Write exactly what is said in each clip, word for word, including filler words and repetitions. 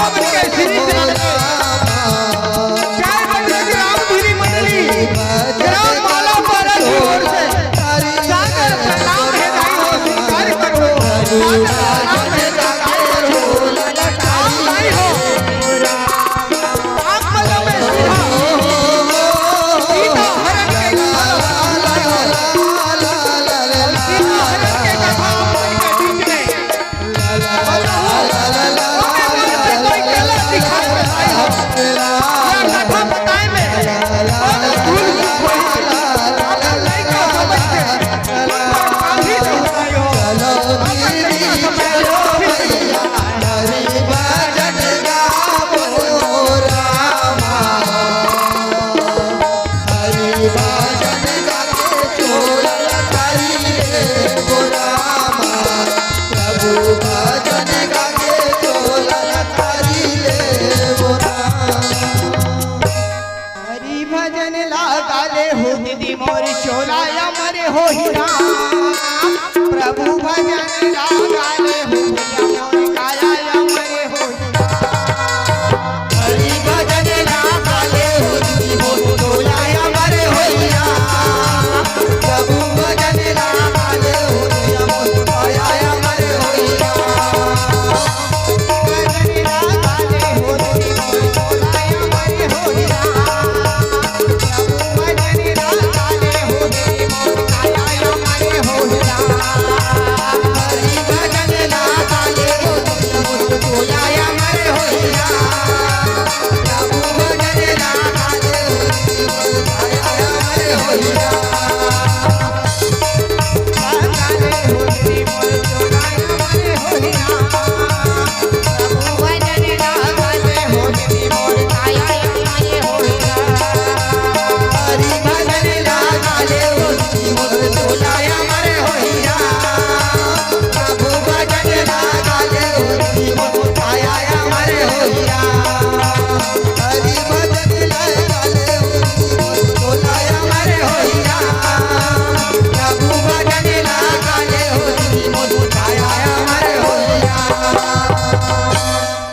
जय बजरंग राम धुनी मंडली, ग्राम मालापारा की ओर से सादर प्रणाम हे दाई हो, स्वीकार करो। सादर प्रणाम हे दाई हो, राम भाई हो। आप पदों में सीधा, सीधा हरण के कथा, सीधा हरण के कथा के बीच में हरि भजन लागा ले हो दीदी मोर चोला अमर होही राम। प्रभु भजन लागा ले हो दीदी मोर काया अमर होही राम। हरि भजन लागा ले हो दीदी मोर चोला अमर होही राम। प्रभु भजन लागा ले हो दीदी मोर काया अमर होही राम।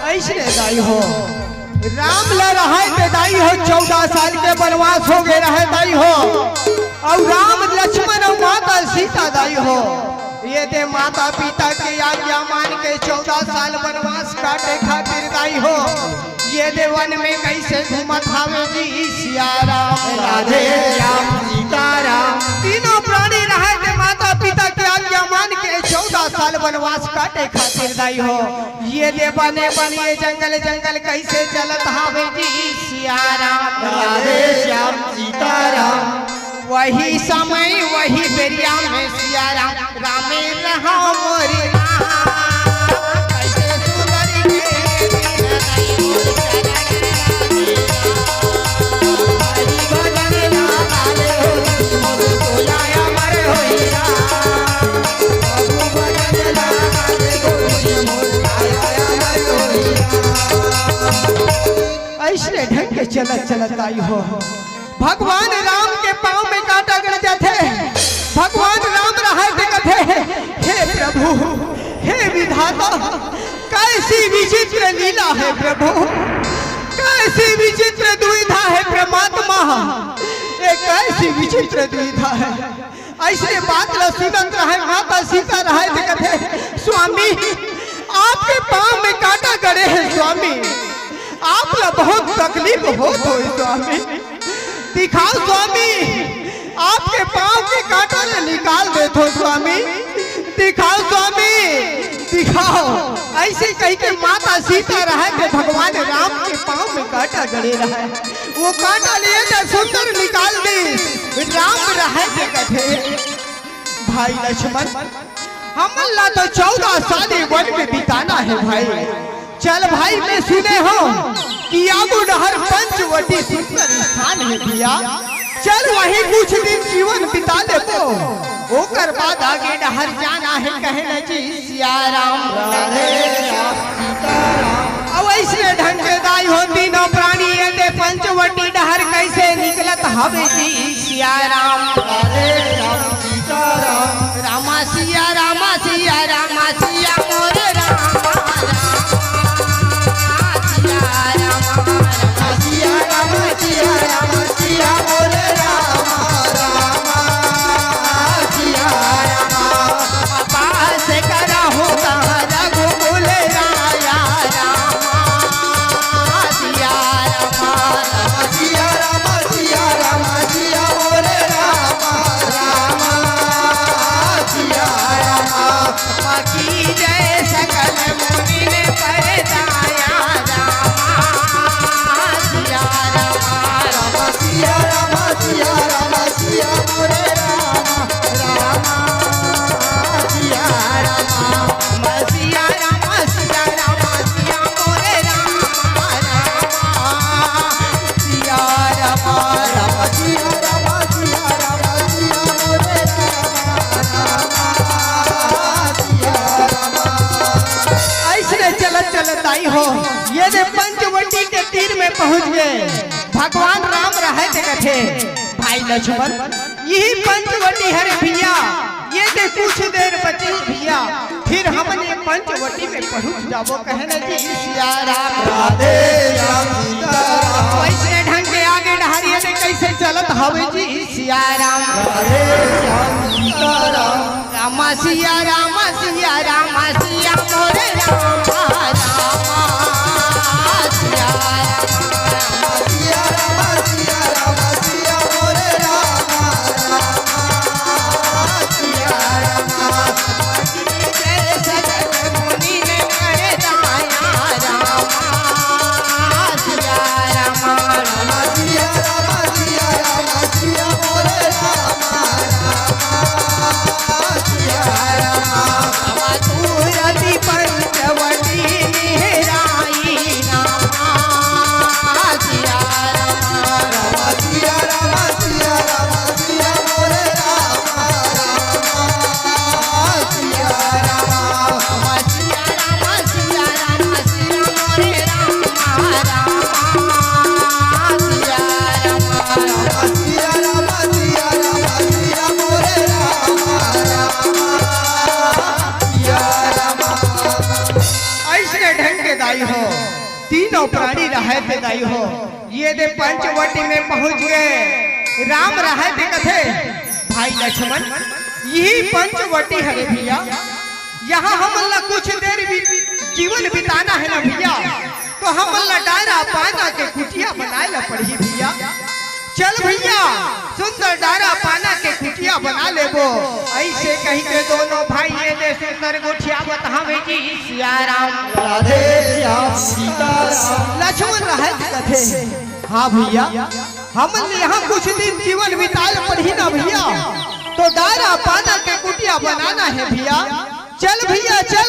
अइसने दाई हो, राम ला रहय ते दाई हो, चौदह साल के बनवास हो गे रहय दाई हो, अउ राम लक्ष्मण अउ माता सीता दाई हो, ये दे माता पिता के आज्ञा मान के चौदह साल बनवास काटे खातिर दाई हो, ये दे वन में कइसे घूमत हावे जी सिया राम। राधे श्याम सीताराम। तीनों प्राणी रहय ते माता पिता के आज्ञा मान के चौदह साल बनवास काटे खातिर दाई हो, ये दे बने बने जंगल जंगल कइसे चलत हावे जी सिया राम। राधे श्याम सीताराम। वही समय वही बेरिया में सिया राम, रामे रहा मोरी राम। कइसे सुंदर के दिन नहीं मोर चरण राधे राम। हरि भजन लागा ले हो मोर चोला अमर होही राम। प्रभु भजन लागा ले हो मोर काया अमर होही राम। अइसने ढंग के चलत चलत दाई हो, भगवान राम के पाँव में कांटा गड़ जाथे। भगवान राम रहय ते कथे, "हे प्रभु, हे विधाता, कैसी विचित्र लीला है प्रभु, कैसी विचित्र दुविधा है परमात्मा, ये कैसी विचित्र दुविधा है।" अइसने बात ला सुनत रहय, माता सीता रहय ते कथे, "स्वामी, आपके पाँव में कांटा गड़े हे स्वामी, आप ला बहुत तकलीफ होत होही स्वामी, दिखाव स्वामी, आपके पाँव के कांटा ला निकाल देथों स्वामी, दिखाव स्वामी, दिखाव।" अइसे कहिके माता सीता रहय ते भगवान राम के पाँव में कांटा गड़े रहय, वो कांटा ले दे सुंदर निकाल दे। राम रहय ते कथे, भाई लक्ष्मण, हमन ला तो चौदह साल ये वन में बिताना हे भाई। चल भाई, मैं सुने हों कि आगू डहर पंचवटी सुंदर स्थान हे भइया, चल वहीं कुछ दिन जीवन बिता लेबो, ओकर बाद आगे डहर जाना हे, कहे न जी सिया राम। राधे श्याम सीताराम। अब अइसने ढंग के दाई हो, तीनों प्राणी ये दे पंचवटी डहर कइसे निकलत हवे जी सिया राम। राधे श्याम सीताराम। रामा सिया, रामा सिया, रामा सिया मोरे रामा, रामा आई हो, ये दे पंचवटी के तीर में पहुंच गए। भगवान राम रहे ते कथे, भाई लक्ष्मण, यही पंचवटी हरे भैया, ये दे कुछ देर बचे भैया, फिर हमन ये पंचवटी में पहुंच जाबो, कहे न जी सिया राम। राधे श्याम सीताराम। वैसने ढंग के आगे डहरिया दे कैसे चलत हवे जी सिया राम। राधे श्याम सीताराम। राम सिया राम सिया राम सिया मोरे राम, राम सिया राम। सिया राम सिया राम सिया मोरे राम, राम सिया राम। जय सगल मुनि ने करे दाया, राम सिया राम। राम सिया राम सिया राम सिया मोरे राम, राम सिया राम। अवधूत पंचवटी निहराई, राम सिया राम। राम सिया राम सिया राम सिया मोरे राम, राम सिया राम। सिया राम सिया राम सिया मोरे राम, राम सिया राम। सिया राम सिया राम सिया मोरे राम, राम सिया राम। ऐसने ढंग के दाई हो, तीनों प्राणी रहे ते दाई हो, ये दे पंचवटी में पहुंच गए। राम रहे ते कथे, भाई लक्ष्मण, यही पंचवटी हरे भैया, यहाँ हमन ला कुछ देर भी जीवन बिताना है ना भैया, तो हमन ला डारा पाना के कुटिया बनाए ला पड़ही भैया। चल भैया, सुंदर डारा पाना के कुटिया बना लेबो। ऐसे कही के दोनों भाई ये दे सुंदर गोठियावत हवे जी सिया राम। राधे श्याम सीताराम। लक्ष्मण रहे कथे, हाँ भैया, हमन यहाँ कुछ दिन जीवन बिताए ला पड़ही ना भैया, तो डारा पाना के कुटिया बनाना है भैया। चल भैया चल,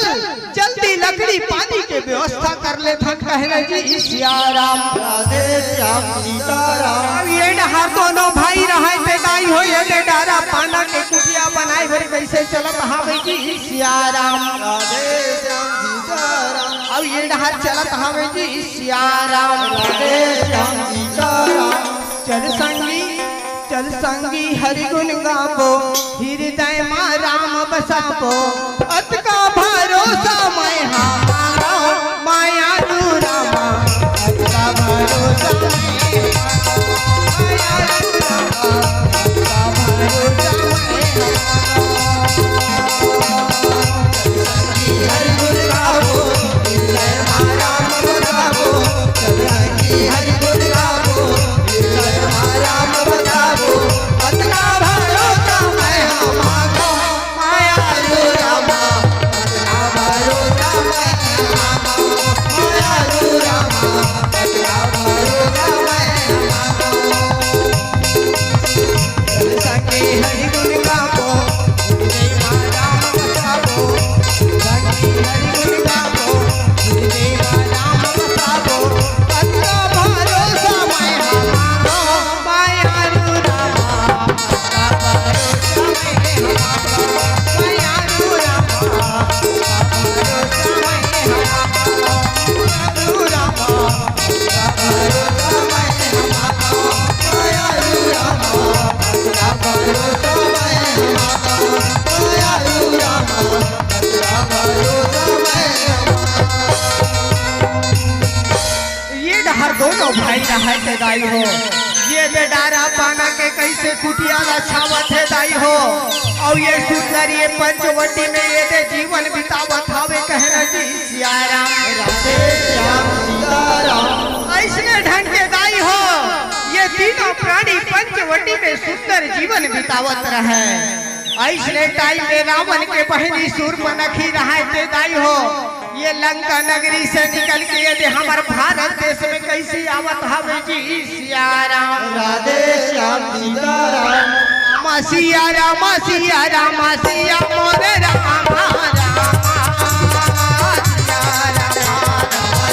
जल्दी लकड़ी पानी के व्यवस्था कर लेथन, कहे न जी सिया राम। राधे श्याम सीताराम। अब ये डहर दोनों भाई रहे ते दाई हो, ये दे डारा पाना के कुटिया बनाए बर कैसे चलत हवे जी सिया राम। राधे श्याम सीताराम। अब ये डहर चलत हवे जी सिया राम। राधे श्याम सीताराम। चल संगी, चल संगी हरि गुण गाबो, हृदय मा राम बसाबो। अतका भरोसा मैं हमारो, मायालू रामा, अतका भरोसा मैं हमारो, मायालू रामा, अतका भरोसा मैं हमारो। हरि गुण गाबो, हृदय मा राम बसाबो। हरि गुण गाबो, हृदय मा राम बसाबो। अतना भरोसा मैं हमारो, मायालू रामा। अतना भरोसा मैं हमारो, मायालू रामा। अतना भरोसा मैं हमारो। चल संगे हरि गुण गाबो, हृदय मा राम बसाबो। संगे हरि गुण गाबो, हृदय मा राम बसाबो। अतना भरोसा मैं हमारो, मायालू रामा। अतना भरोसा मैं हमारो, मायालू रामा। अतना भरोसा मैं हमारो, मायालू रामा। ये डहर दोनों भाई रहत हे दाई हो, ये दे डारा पाना के कैसे कुटिया ला छावत हे दाई हो, अउ ये सुंदर ये पंचवटी में ये दे जीवन बितावत हावे, कहे न जी सिया राम। राधे श्याम सीताराम। ऐसने ढंग के दाई हो, ये तीनों प्राणी पंचवटी में सुंदर जीवन बितावत रहे। ऐसने टाइम में रावण के बहिनी सूर्पनखी रहे ते दाई हो, ये लंका नगरी से निकल के ये दे हमर भारत देश में कैसे आवत हवे जी सिया राम। राधे श्याम सीताराम। राम सिया राम, सिया राम, सिया मोरे राम, राम।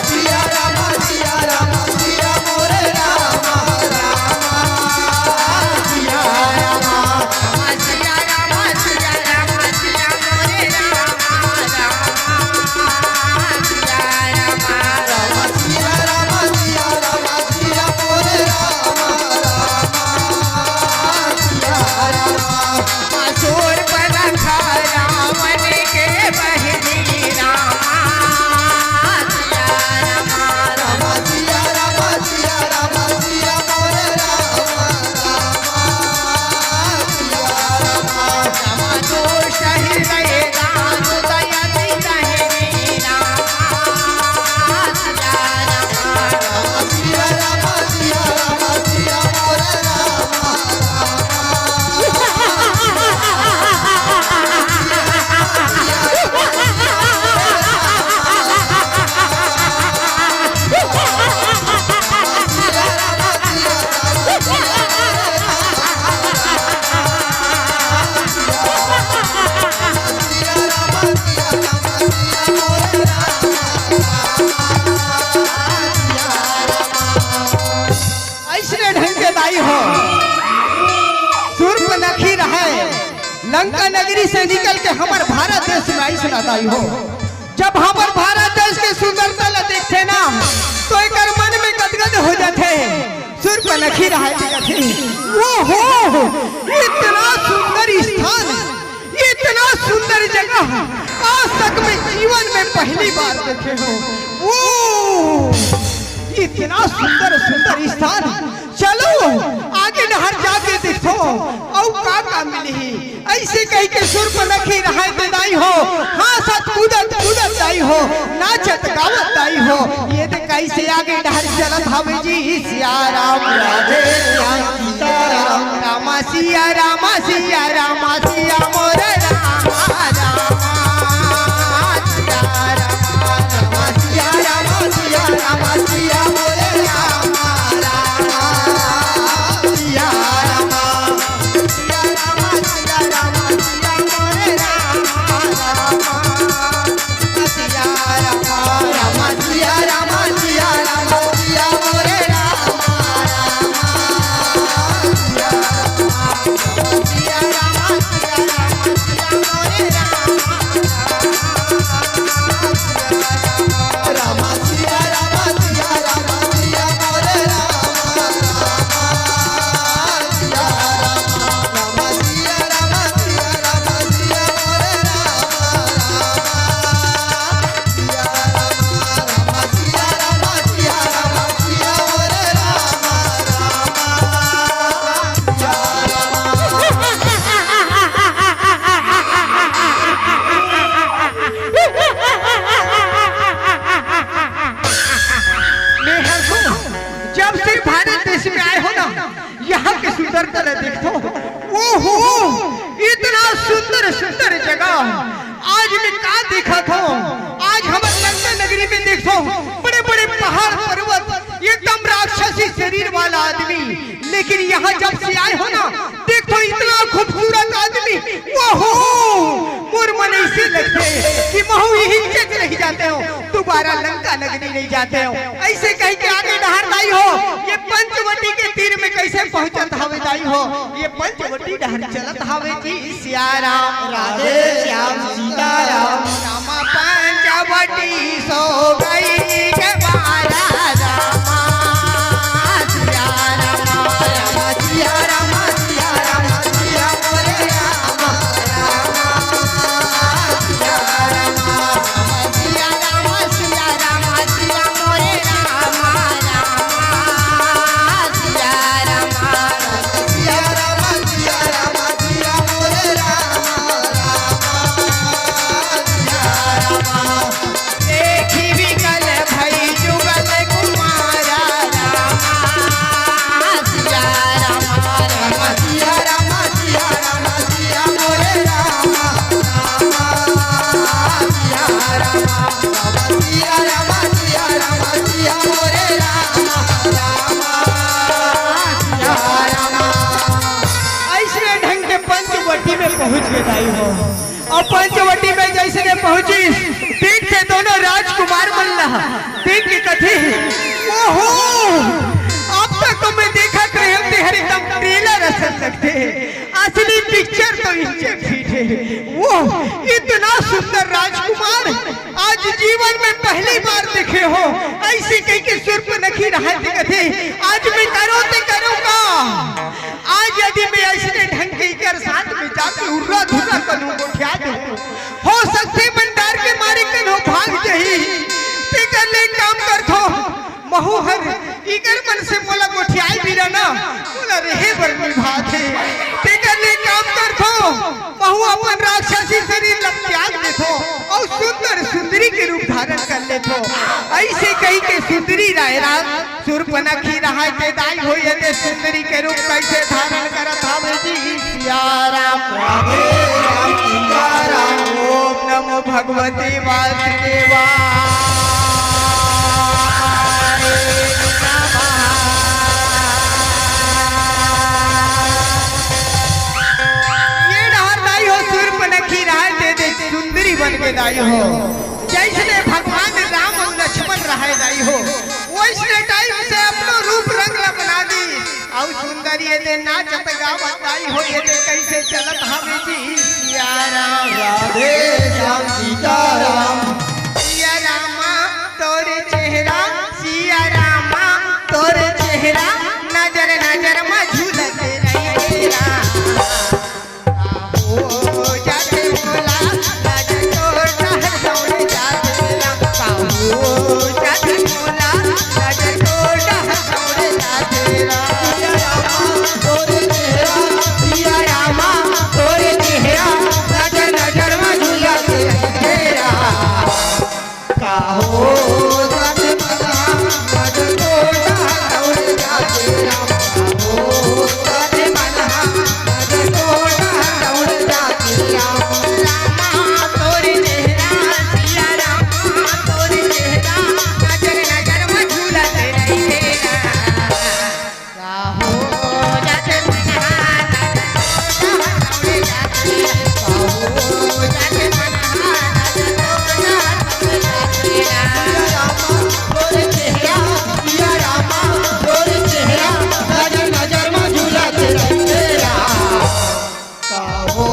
सिया राम, सिया राम, सिया मोरे राम, राम। सिया राम, सिया राम, सिया राम, सिया मोरे राम, राम। सिया राम। हो। सूर्पनखी रहय, लंका नगरी से निकल के हमर भारत देश में आइस ना दाई हो। जब हमर भारत देश के सुंदरता ला देखथे ना, तो एकर मन में गदगद हो जाथे। सूर्पनखी रहय, ओ हो, इतना सुंदर स्थान, इतना सुंदर जगह आज तक मैं जीवन में पहली बार देखे हो। ओ, इतना सुंदर सुंदर स्थान, चलो आगे डहर जाके देखो, अउ का का मिलही। अइसे कहिके सूर्पनखी रहय ते दाई हो, हाँसत कूदत कूदत दाई हो, नाचत गावत दाई हो। ये दे कइसे आगे डहर चलत हवे जी, सिया राम राधे श्याम सीता राम, रामा सिया रामा सिया रामा सिया मोरे रामा रामा सिया रामा रामा सिया रामा सिया रामा सिया मोरे रामा रामा सिया रामा सिया रामा सिया रामा सिया मोरे रामा रामा सिया रामा रामा सिया रामा सिया रामा सिया मोरे रामा रामा सिया रामा जब से भारत देश में आए हो ना, यहाँ के सुंदरता ला देखो। ओहो, इतना सुंदर सुंदर जगह। आज मैं का देखत हो, आज हमर लंका नगरी में देखो, बड़े बड़े पहाड़ पर्वत, एकदम राक्षसी शरीर वाला आदमी। लेकिन यहाँ जब से आए हो ना, देखो इतना खूबसूरत आदमी। ओहो, मोर मन अइसे लगथे कि महू यही चक रह जाते हो, दोबारा लंका नगरी नहीं जाते हो। अइसे कहिके आगे डहर दाई हो, ये पंचवटी के तीर में कइसे पहुंचत हवे दाई हो, ये पंचवटी डहर चलत हवे जी। सिया राम राधे श्याम सीता राम, रामा पंचवटी सो गई के बारा रामा। सिया रामा, रामा, सिया रामा, सिया रामा, सिया मोरे रामा, रामा, सिया रामा, रामा, सिया रामा, सिया रामा, सिया मोरे रामा, रामा, सिया रामा, रामा, सिया रामा, सिया रामा, सिया मोरे रामा, रामा, सिया रामा। देखी बिकल भई जुगल कुमारा रामा, सिया रामा, रामा, सिया रामा, सिया रामा, सिया मोरे रामा, रामा, सिया रामा, रामा, सिया रामा, सिया रामा, सिया मोरे रामा, रामा, सिया रामा। अइसने ढंग के पंचवटी में पहुंच के दाई हो। अउ पंचवटी में जइसने पहुंचिस, देखथे दोनों राजकुमार मन ला, देख के कथे, "ओहो, अब तक तो मैं देखत रहेंव, तेहर एकदम trailer असन लगथे, असली picture तो इंचे feet हे।" वो इतना सुंदर राजकुमार आज जीवन में पहली बार देखे हो। अइसे कहिके सूर्पनखी रहय ते कथे, "आज मैं करों ते करों का?" आज यदि मैं अइसने ढंग के इकर साथ में जाके उर्रा धुर्रा कन्हू गोठिया दूं, हो सकथे मन डर के मारे कन्हू भाग जही। तेकर ले काम करथो, महू हर इकर मन से मोला गोठियाए बिना ना, मोला रहे बर निभाथे। तेकर ले काम करथो, महू अपन राक्षसी शरीर ला त्याग देथो अउ सुंदर सुंदरी के रूप धारण कर लेथो। अइसे कहिके सुंदरी रायरा सूर्पनखी रहय ते दाई हो, ये दे सुंदरी के रूप कइसे धारण करत हवे जी। सिया राम राधे राम सीता राम, ओम नमो भगवते वासुदेवाय नमः। ये डहर दाई हो सूर्पनखी रहय ते दे सुंदरी बन के दाई हो। जइसने भगवान राम अउ लक्ष्मण रहय दाई हो, वइसने time से अपनो रूप रंग ला बना दी अउ सुंदर ये दे नाचत गावत आई हो, ये दे कैसे चलत हवे जी सिया राम। राधे श्याम सीताराम। सिया रामा तोर चेहरा, सिया रामा तोर चेहरा, नजर नजर में झूलत रहे राम। काहो जाथे मोला, नजर तोर डहर दौड़ जाथे राम। काहो जाथे मोला, नजर तोर डहर दौड़ जाथे राम। सिया रामा तोर चेहरा, सिया रामा तोर चेहरा, नजर नजर में झूलत रहे राम। काहो जाथे मनहा, नजर तोर डहर दौड़ जाथे राम। काहो जाथे मनहा, नजर तोर डहर दौड़ जाथे राम। रामा तोर चेहरा, सिया रामा तोर चेहरा, नजर नजर में झूलत रहिथे राम। काहो जाथे मनहा, नजर तोर डहर दौड़ जाथे। काहो जाथे मनहा, नजर तोर डहर दौड़ जाथे राम। सिया रामा तोर चेहरा, सिया रामा तोर चेहरा, नजर नजर में झूलत रहिथे राम। काहो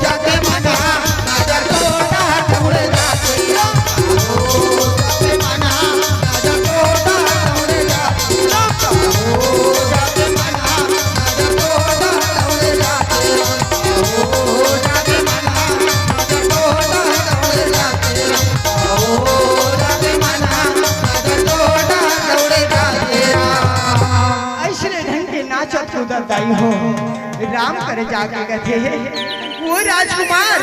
जाथे मनहा, नजर तोर डहर दौड़ जाथे राम। काहो जाथे मनहा, नजर तोर डहर दौड़ जाथे राम। काहो जाथे मनहा, नजर तोर डहर दौड़ जाथे राम। काहो जाथे मनहा, नजर तोर डहर दौड़ जाथे राम। काहो जाथे मनहा, नजर तोर डहर दौड़ जाथे राम। अइसने ढंग के नाचत कूदत दाई हो राम कर जाके कथे, ओ राजकुमार,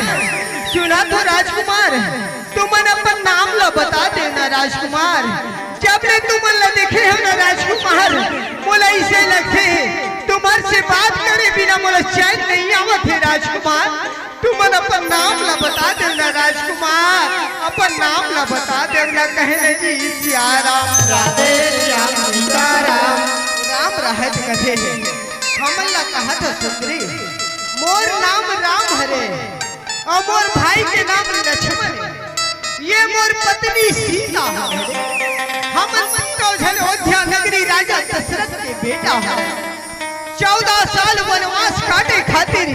सुना तो राजकुमार, तुमन अपन नाम ला बता देव ना राजकुमार। जब ले तुमन ला देखे हंव ना राजकुमार, मोला अइसे लगथे तुमन से बात करे बिना मोला चैन नइ आवत हे राजकुमार। तुमन अपन नाम ला बता देव ना राजकुमार, अपन नाम ला बता देव ना। कहे न जी सिया राम। राधे श्याम सीताराम। राम रहत कथे हे, हमन ला कहत ह सुंदरी, मोर नाम राम हरे, अउ मोर भाई के नाम लक्ष्मण हे। ये मोर पत्नी सीता हरे। हमन तीनों झन अयोध्या नगरी राजा दशरथ के बेटा हन। चौदह साल वनवास काटे खातिर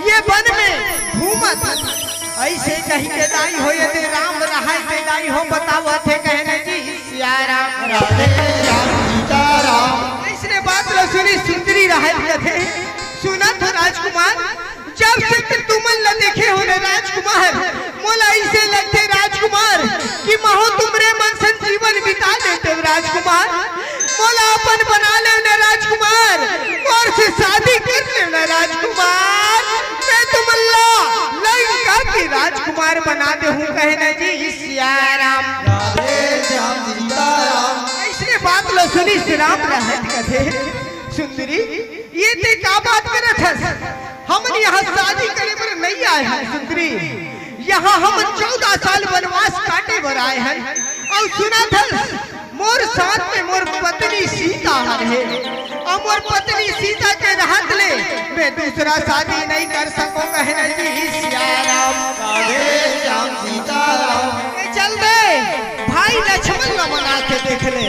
ये वन में घूमत हन। अइसे कहि के दाई हो, ये दे राम रहय ते दाई हो, बतावत हे कहे न जी सिया राम। राधे श्याम सीताराम। अइसने बात ल सुनी सुंदरी रहय कथे, सुनत हो राजकुमार, जब से कि तुमन ला देखे हंव ना राजकुमार, मोला अइसे लगथे राजकुमार कि महूं तुमरे मन संग जीवन बिता लेतेंव राजकुमार। मोला अपन बना लेव ना राजकुमार, मोर से शादी कर लेव ना राजकुमार। मैं तुमन ला लंका के राजकुमार बना देहूं कहे न जी सिया राम। राधे श्याम सीताराम। अइसने बात ल सुनी श्री राम रहत कथे, सुंदरी, ये ते का बात करत हस? हमन इहां शादी करे बर नइ आए हन सुंदरी, इहां हमन चौदह साल वनवास काटे बर आए हन। अउ सुनत हस, मोर साथ में मोर पत्नी सीता हर हे, अउ मोर पत्नी सीता के रहत ले मैं दूसरा शादी नइ कर सकों कहे न जी सिया राम। राधे श्याम सीताराम। ए चल दे, भाई लक्ष्मण ला मना के देख ले,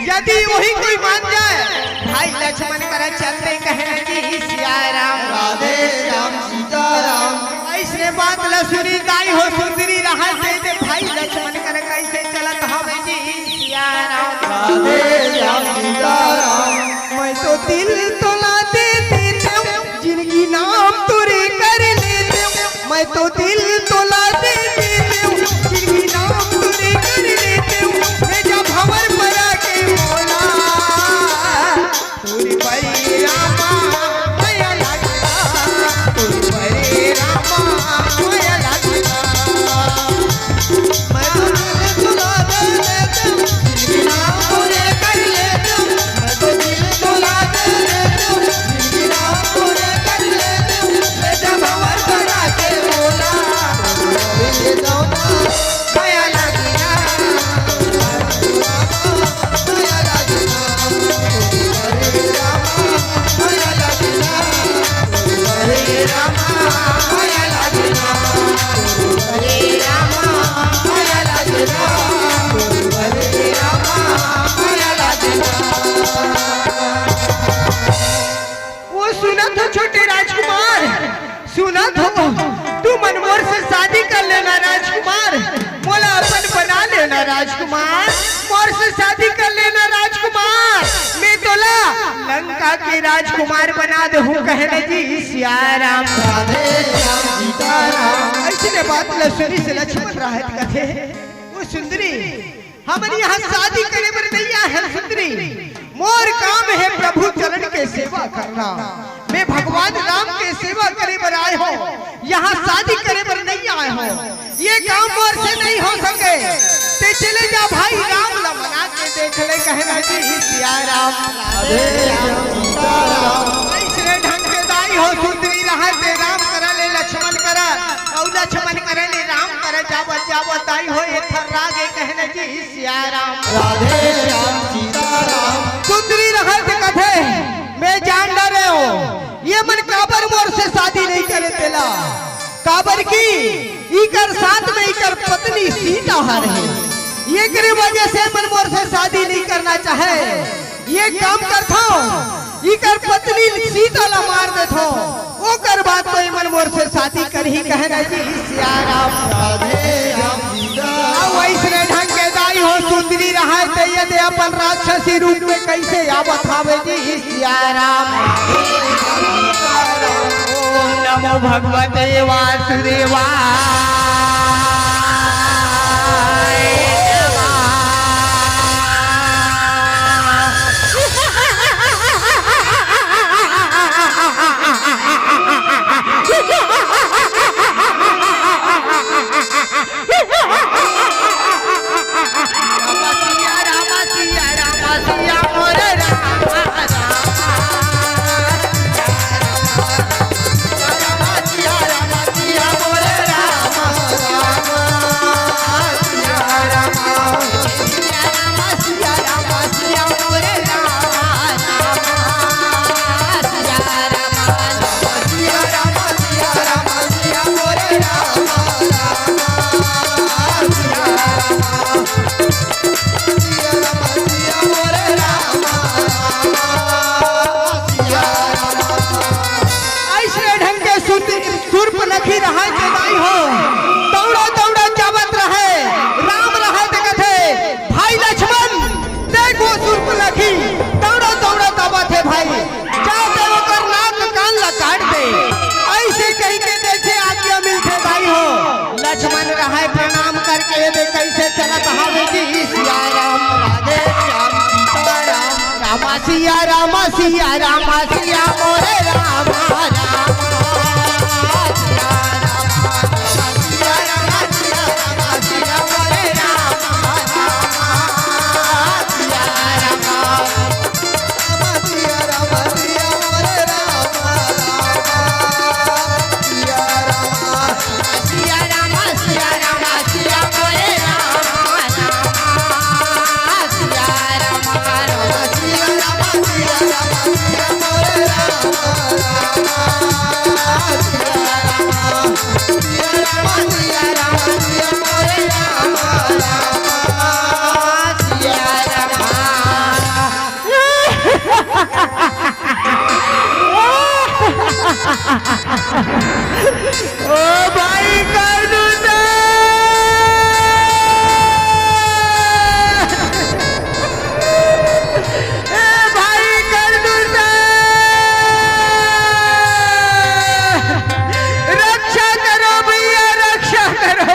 यदि वही कोई मान जाए, भाई लक्ष्मण करा चल दे कहे न जी सिया राम। राधे श्याम सीताराम। अइसने बात ल सुनी दाई हो सुंदरी रहय ते, ते भाई लक्ष्मण करा कइसे चलत हवे जी सिया राम। राधे श्याम सीताराम। मैं तो दिल तोला दे देतेंव, जिनगी नाम तोरे कर लेतेंव। मैं तो दिल तोला दे देतेंव, जिनगी नाम तोरे कर लेतेंव। भेजा भंवर परा के मोला। तोरे परे रामा मया लागला, तोरे परे रामा मया लागला। मैं तो दिल तोला दे देतेंव, जिनगी नाम तोरे कर लेतेंव। मैं तो दिल तोला दे देतेंव, सुनत हो, तुमन मोर से शादी कर लेना राजकुमार, मोला अपन बना लेना राजकुमार, मोर से शादी कर लेना राजकुमार। मैं तोला लंका के राजकुमार बना देहूं, कहे न जी सिया राम। राधे श्याम सीताराम। अइसने बात ल सुनिस लक्ष्मण राहत कथे, ओ सुंदरी, हमन यहाँ शादी करे बर नइ आए हन सुंदरी, मोर काम हे प्रभु चरण के सेवा करना। मैं भगवान राम के सेवा करे बर आए हों, यहाँ शादी करे बर नइ आए हों। ये काम मोर से नइ हो सके। तें चले जा भाई, राम ला मना के देख ले, कहे न जी सिया राम। राधे श्याम सीताराम। अइसने ढंग के दाई हो सुंदरी रहय, तें राम करा ले लक्ष्मण करा, अउ लक्ष्मण करे ले राम करा, जावत जावत दाई हो एकर राग ए, कहे न जी सिया राम। राधे श्याम सीताराम। सुंदरी रहय त कथे, मैं जान डरे हों, ये मन काबर मोर से शादी नइ करे तेला, काबर कि इकर साथ में इकर पत्नी सीता ह रहे, एकरे वजह से मन मोर से शादी नइ करना चाहे। ये काम करथों, इकर पत्नी सीता ला मार देथों, ओकर बाद तो एमन मोर से शादी करही, कहे न जी सिया राम। राधे श्याम सीताराम। अउ अइसने ढंग के दाई हो सुंदरी रहय, त ये दे अपन राक्षसी रूप में कइसे आवत हावे जी सिया राम। ओम नमो भगवते वासुदेवाय नमः। अइसने ढंग के सुत-, सुर्पनखी रहय के दाई हो, दौड़ा दौड़ा जावत रहय, राम रहय त कथे, भाई लक्ष्मण, देख ओ सुर्पनखी, दौड़ा दौड़ा आवत हे भाई, जा त ओकर नाक कान ला काट दे। अइसे कहिके जइसे आज्ञा मिलथे दाई हो, लक्ष्मण रहय प्रणाम करके, ये दे कइसे चलत हावे जी सिया राम। राधे श्याम सीताराम। रामा सिया, रामा सिया, रामा सिया, मोरे रामा, रामा सिया, रामा सिया, रामा सिया, रामा सिया, मोरे रामा, रामा सिया, रामा। ओ भाई कर दू तो। ए भाई कर दू तो। रक्षा करो भैया, रक्षा करो।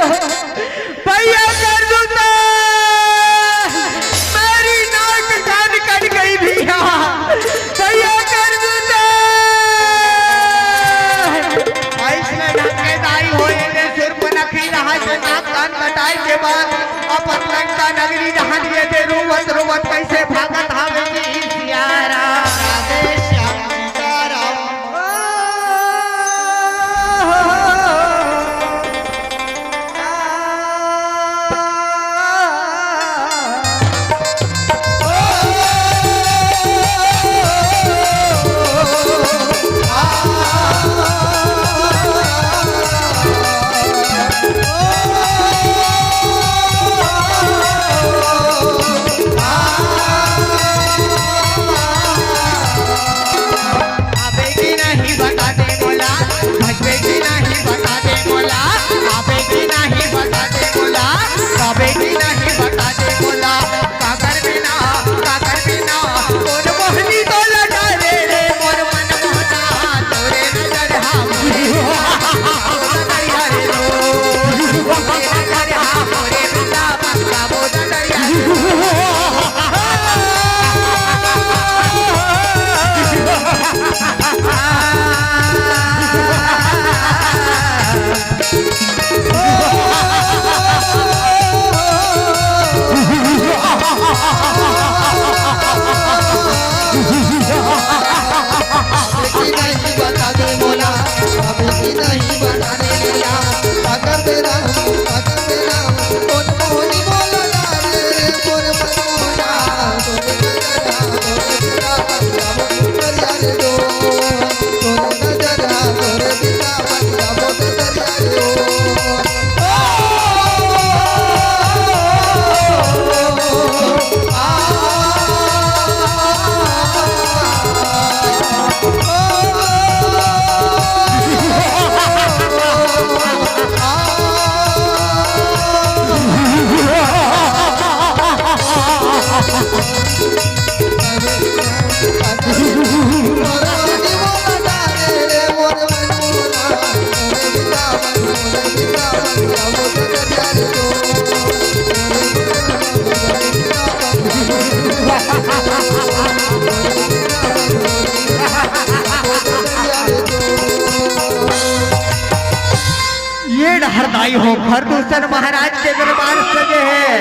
खरदूषण महाराज के दरबार सजे हे।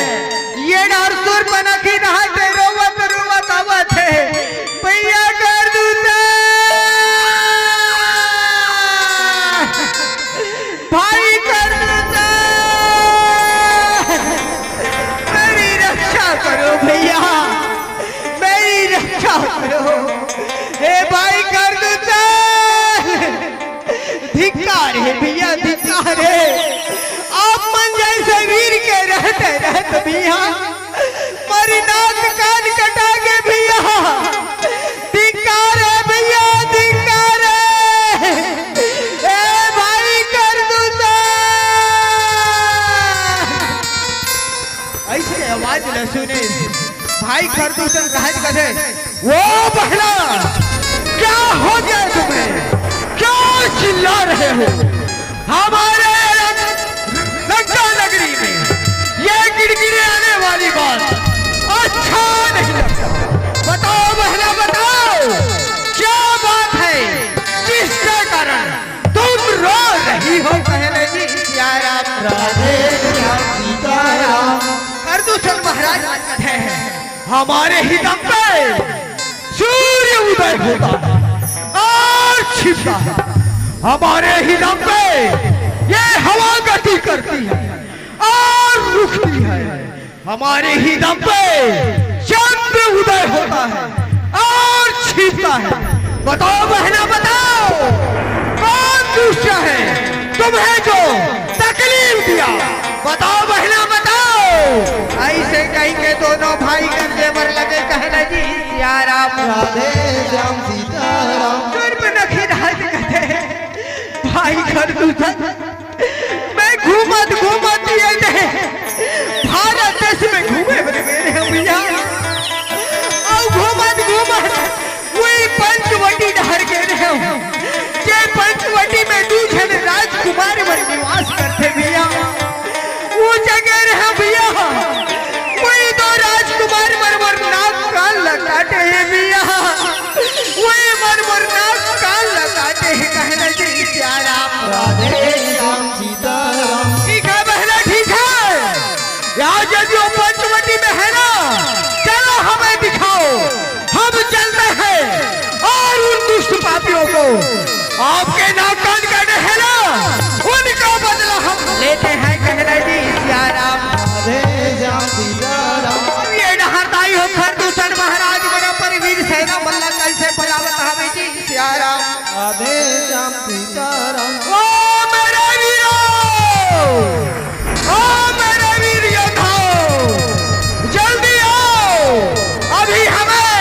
ये डहर सूर्पनखी नहाय ते रोवत रोवत आवत हे। भैया खरदूषण, भाई खरदूषण, मेरी रक्षा करो भैया, मेरी रक्षा करो। हे भाई खरदूषण, धिक्कार हे भैया, धिक्कार हे। आप मन जैसे वीर के रहते रहते भैया, मोरी नाक कान कटा गे भैया। धिक्कार हे भैया, धिक्कार हे। ए भाई खरदूषण, ऐसे आवाज न सुने। भाई खरदूषण कहे कथे, "वो बहना, क्या हो गया तुम्हें? क्यों चिल्ला रहे हो? हमारे लंका नगरी में ये गिड़गिड़ाने वाली बात अच्छा नहीं लगता। बताओ बहना, बताओ, क्या बात है जिसके कारण तुम रो रही हो?" कहने जी सिया राम, राधे श्याम सीताराम। खरदूषण महाराज कहते हैं, हमारे ही दम पे सूर्य उदय होता है और छिपता है, हमारे ही दम पे ये हवा गति करती है और रुकती है, हमारे ही दम पे चंद्र उदय होता है और छिपता है। बताओ बहना, बताओ, कौन दुष्ट है तुम्हें जो तकलीफ दिया? बताओ बहना, बताओ। ऐसे कहि के दोनों भाई गरजे बर लगे, कहना जी सिया राम, राधे श्याम सीताराम। सूर्पनखी नहाय ते कथे, भाई खरदूषण, मैं घूमत घूमत ये दे भारत देश में घूमे बर गे रहेंव भैया। अउ घूमत घूमत वही पंचवटी डहर गे रहेंव, जे पंचवटी में दू झन राजकुमार मन निवास करथे भैया। वो जगह रहे भैया, वही दो राजकुमार मन मोर नाक कान ल काटे हे भैया, वही मन मोर नाक कान ल काटे हे। कहना जी सिया राम, राधे श्याम सीताराम। ठीक है बहना, ठीक है, यहाँ जब वो पंचवटी में है ना, चलो हमें दिखाओ, हम चलते हैं और उन दुष्ट पापियों को, आपके नाक कान काटे हैं ना, उनका बदला हम लेते हैं। कहना जी सिया राम, राधे श्याम सीताराम। ये डहर दाई हो खरदूषण महाराज, बड़ा पर वीर सेना मन ला कैसे बुलावत हवे जी सिया राम, राधे श्याम सीताराम। ओ मेरे वीरो, ओ मेरे वीर योद्धाओ, जल्दी आओ, अभी हमें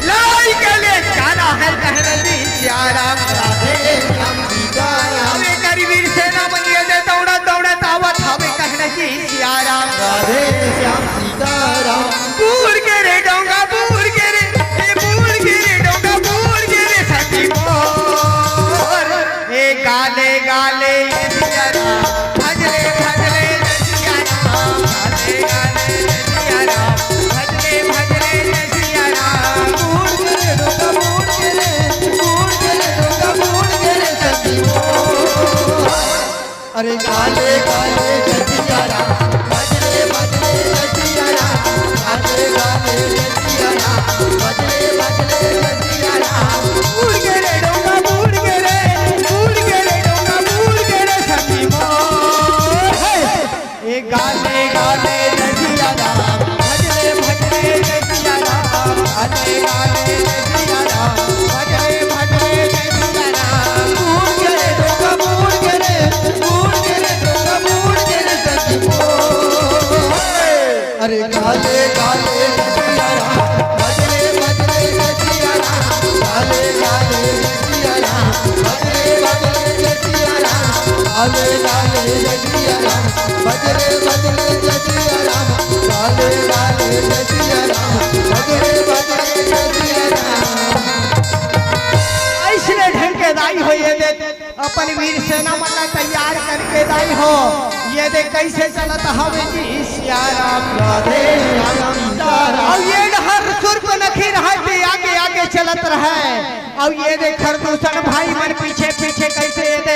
लड़ाई के लिए जाना है। कहने जी सिया राम, राधे श्याम सीताराम। अबे करी वीर सेना मन ये दे दौड़ा दौड़ा तावत हवे, कहने जी सिया राम, राधे श्याम सीताराम। बूड़ के रे डोंगा, बूड़ के रे, ए बूड़ के रे डोंगा, बूड़ के रे सखी मोर। ए गाले गाले ये सिया राम, भजले भजले ये सिया राम, गाले गाले ये सिया राम, भजले भजले ये सिया राम। बूड़ के रे डोंगा, बूड़ के रे, बूड़ के रे डोंगा, बूड़ के रे सखी मोर। अरे गाले गाले जतिया राम, बजले बजले जतिया राम, गाले गाले जतिया राम, बजले बजले जतिया राम। बूड़ के रे डोंगा, बूड़ के रे, बूड़ के रे डोंगा, बूड़ के रे सखी मोर। हे। ए गाले गाले जतिया राम, बजले बजले जतिया राम, गाले गाले जतिया राम, बजले बजले जतिया राम। बूड़ के रे डोंगा, बूड़ के रे, बूड़ के रे डोंगा, बूड़ के रे सखी मोर। अरे गाले गाले जतिया राम, बजले बजले जतिया राम, गाले गाले जतिया राम, बजले बजले जतिया राम, गाले गाले जतिया राम, बजले बजले जतिया राम, गाले गाले जतिया राम, बजले बजले जतिया राम। अइसने ढंग के दाई हो ये दे, अपन वीर सेना मन ला तैयार करके दाई हो। ये दे कैसे चलत हवे जी सिया राम, राधे श्याम सीताराम। अउ ये डहर सूर्पनखी रहय ते आगे आगे चलत रहय, अउ ये दे खरदूषण भाई मन पीछे पीछे कैसे ये दे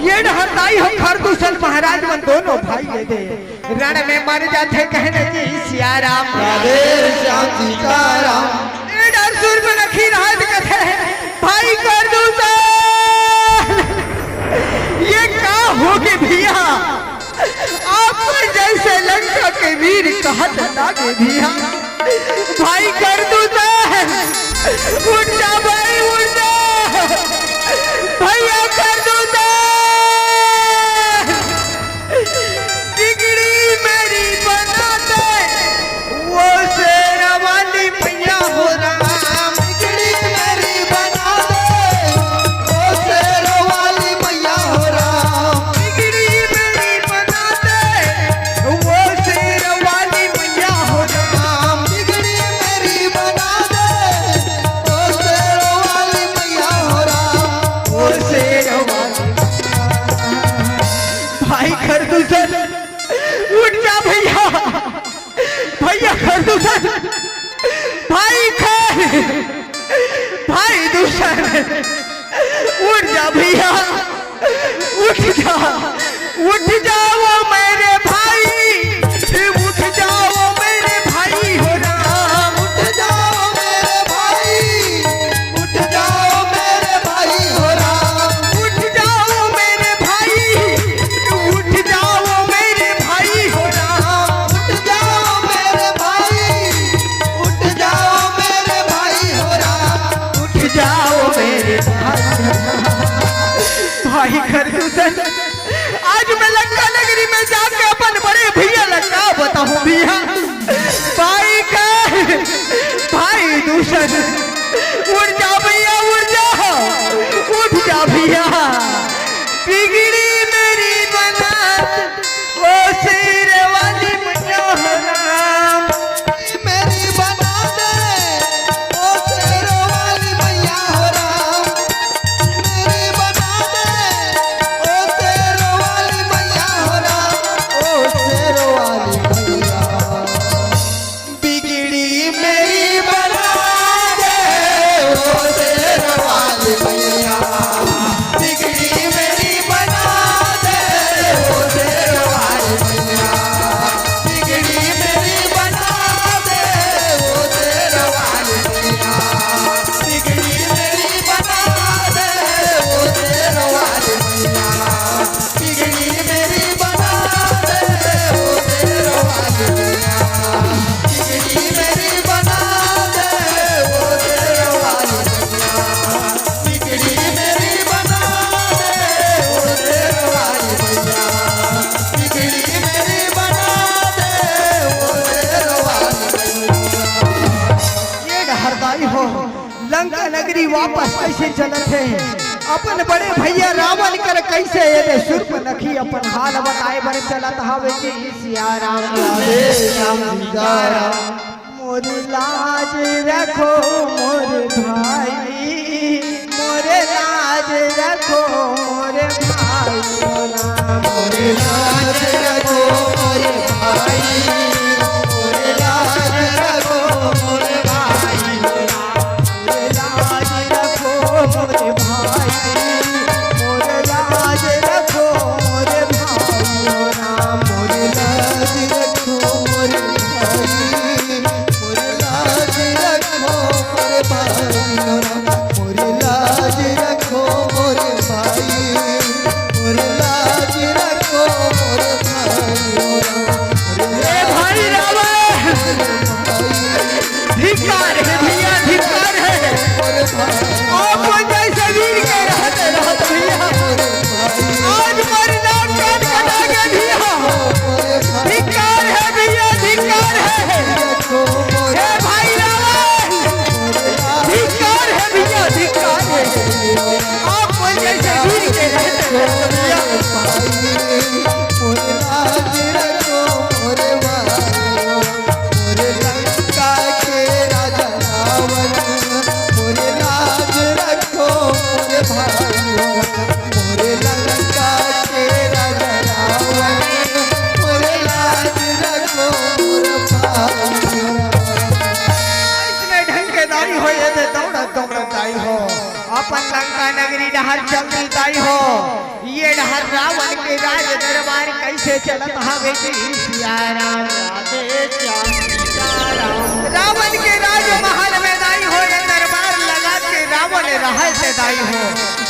ये डहर दाई हो खरदूषण महाराज मन दोनों भाई ये दे रण में मर जाथे कहने जी सियाराम। राधे श्याम सीताराम। ये डहर सूरपनखी राज कथे भाई खरदूषण। भैया, भाई कर दूं तो, उठ जा भाई, उठ जा। भैया कर दूं तो, बिगड़ी मेरी बना दे, वो शेर वाली मैया हो राम। बिगड़ी मेरी बना दे, वो शेर वाली मैया हो राम। बिगड़ी मेरी बना दे, वो शेर वाली मैया हो राम। बिगड़ी मेरी बना दे, वो शेर वाली मैया हो राम। वो शेर वाली। भाई खरदूषण, उठ जा भैया। भैया खरदूषण, भाई खर, भाई दूषण, उठ जा भैया, उठ जा, उठ जाओ मेरे भाई, उठ जाओ मेरे भाई हो राम। उठ जाओ मेरे भाई, उठ जाओ मेरे भाई हो राम। उठ जाओ मेरे भाई, उठ जाओ मेरे भाई हो राम। उठ जाओ मेरे भाई, उठ जाओ मेरे भाई हो राम। उठ जाओ मेरे भाई। भाई खरदूषण, आज मैं लंका नगरी में जाके अपन बड़े भैया ला का बताऊं भैया। भाई का, भाई दूषण, उठ जा भैया, उठ जा, उठ जा भैया। बिगड़ी मेरी बनात, वो शेर वाली मैया हो राम। मेरी बना दे, ओ शेर वाली मैया हो राम। मेरी बना दे, ओ शेर वाली मैया हो राम। ओ शेर वाली मैया। बिगड़ी मेरी बना दे, ओ शेर वाली मैया। बिगड़ी मेरी बना दे, ओ शेर वाली मैया। बिगड़ी मेरी बना दे, ओ शेर वाली मैया। बिगड़ी मेरी बना दे, ओ शेर वाली मैया। बिगड़ी मेरी बना दे, ओ शेर वाली मैया। बिगड़ी मेरी बना दे, ओ शेर वाली मैया। बिगड़ी मेरी बना दे, ओ शेर वाली मैया। बिगड़ी मेरी बना दे, ओ शेर वाली मैया। ये डहर दाई हो, लंका नगरी वापस कइसे चलत हे? अपन बड़े भैया रावण कर कइसे एदे सुर्पनखी अपन हाल बताए बर चलत हावे जी। सिया राम राधे श्याम सीताराम। मोर लाज रखो मोर भाई, मोर लाज रखो मोर भाई। मोर लाज रखो मोर भाई, मोर लाज रखो मोर भाई। मोर लाज रखो मोर भाई, मोर लाज रखो मोर भाई हो राम। मोर लाज रखो मोर भाई, मोर लाज रखो मोर भाई हो राम। मोर लाज रखो मोर भाई, मोर लाज रखो मोर भाई हो राम। ए भाई रावण! धिक्कार हे भैया, धिक्कार हे। आपन जइसे वीर के रहत, रहत भैया, आज मोर नाक कान कटा गे भैया। धिक्कार हे भैया, धिक्कार हे। हे भाई रावण, धिक्कार हे भैया, धिक्कार हे। आपन जइसे वीर के रहत, रहत भैया। मोर लाज रखो मोर भाई, मोर लंका के राजा रावण। मोर लाज रखो मोर भाई, मोर लंका के राजा रावण। मोर लाज रखो मोर भाई। इसमें ढंग के दाई हो, ये दे दौड़त दौड़त दाई हो, अपन लंका नगरी डहर चल दाई हो। ये डहर रावण के राज दरबार कइसे चलत हवे जी सिया राम। राधे श्याम सीताराम। रावण के राजमहल में दाई हो, ये दरबार लगा के रावण रहय से दाई हो।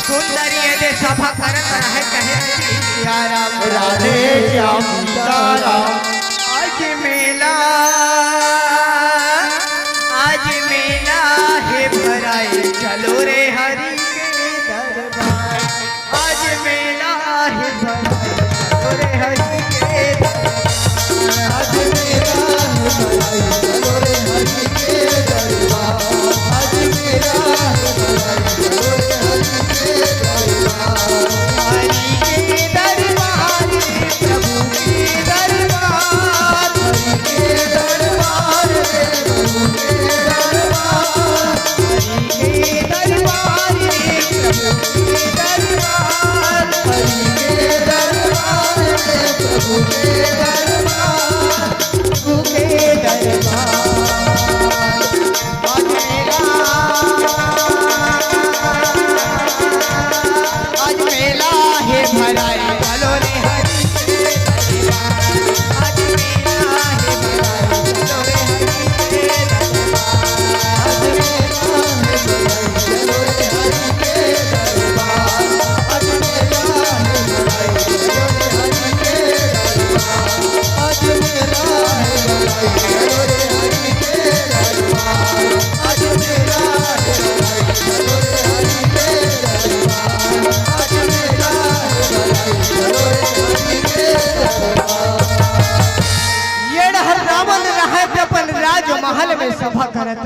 सुंदर ये दे सभा करत रहय कहे जी सिया राम। राधे श्याम सीताराम। आज मेला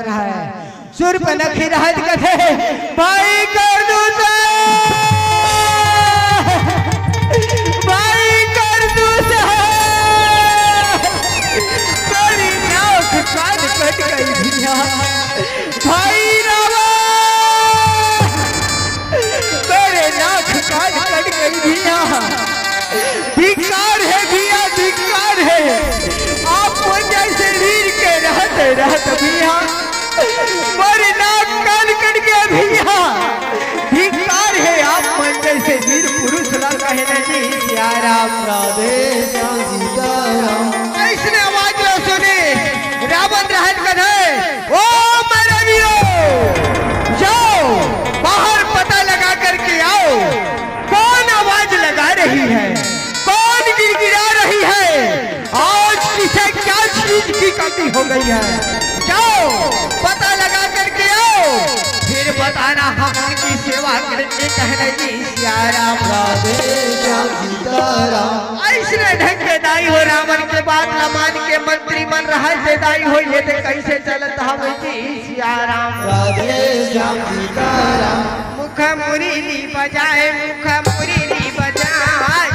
रहा है। सुर पे नखी रहत कथे, भाई कर दू से, भाई कर दू से, तेरी नाक कान कट गई भैया। भाई रावण, तेरे नाक कान कट गई भैया। धिक्कार है भैया, धिक्कार है। आप मन जैसे वीर के रहत रहत भैया, मोर नाक कान कट गया भैया। धिक्कार है आप मन जैसे वीर पुरुष ला कहना जी। सिया राम राधे श्याम सीताराम। अइसने आवाज ला सुने रावण रहत कथे, ओ मरनियो, जाओ बाहर पता लगा करके आओ, कौन आवाज लगा रही है, कौन गिड़गिड़ा रही है, आज किसे क्या चीज की कमी हो गई है, जाओ पता लगा करके आओ, फिर बताना हम उनकी सेवा करेंगे। कहने जी सिया राम राधे श्याम सीताराम। अइसने ढंग के दाई हो रावण के बात ला मान के मंत्री मन रहत हे दाई हो, ये दे कैसे चलत हवे जी सिया राम राधे श्याम सीताराम। मुख मुरली बजाए, मुख मुरली बजाए।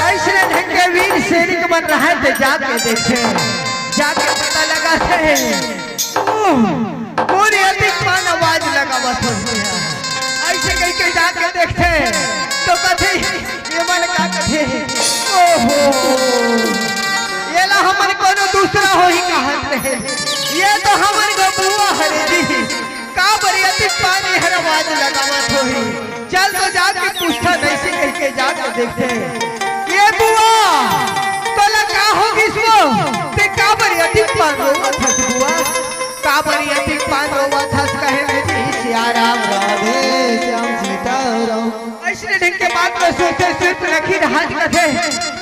अइसने ढंग के वीर सैनिक मन रहय ते जाके देखथे, जाके पता लगाथे। ओह, मोर अतिक पान आवाज लगावत होही। अइसे कहिके जाके देखथे तो कथे, ये मन का कथे, ओहो, ये ला हमन कोनो दूसरा होही कहत रहे, ये तो हमन गो बुआ हरे जी। काबर अतिक पान हर आवाज लगावत होही। चल तो जाके पूछथन, अइसे कहिके जाके देखथे। ये बुआ, तोला का हो गिस वो? ते काबर अतिक पान रोवत हस बुआ? काबर अतिक पान रोवत हस? कहे जी सिया राम राधे श्याम सीताराम। अइसने ढंग के बात में सुनथे सुनथे नखी रहत कथे,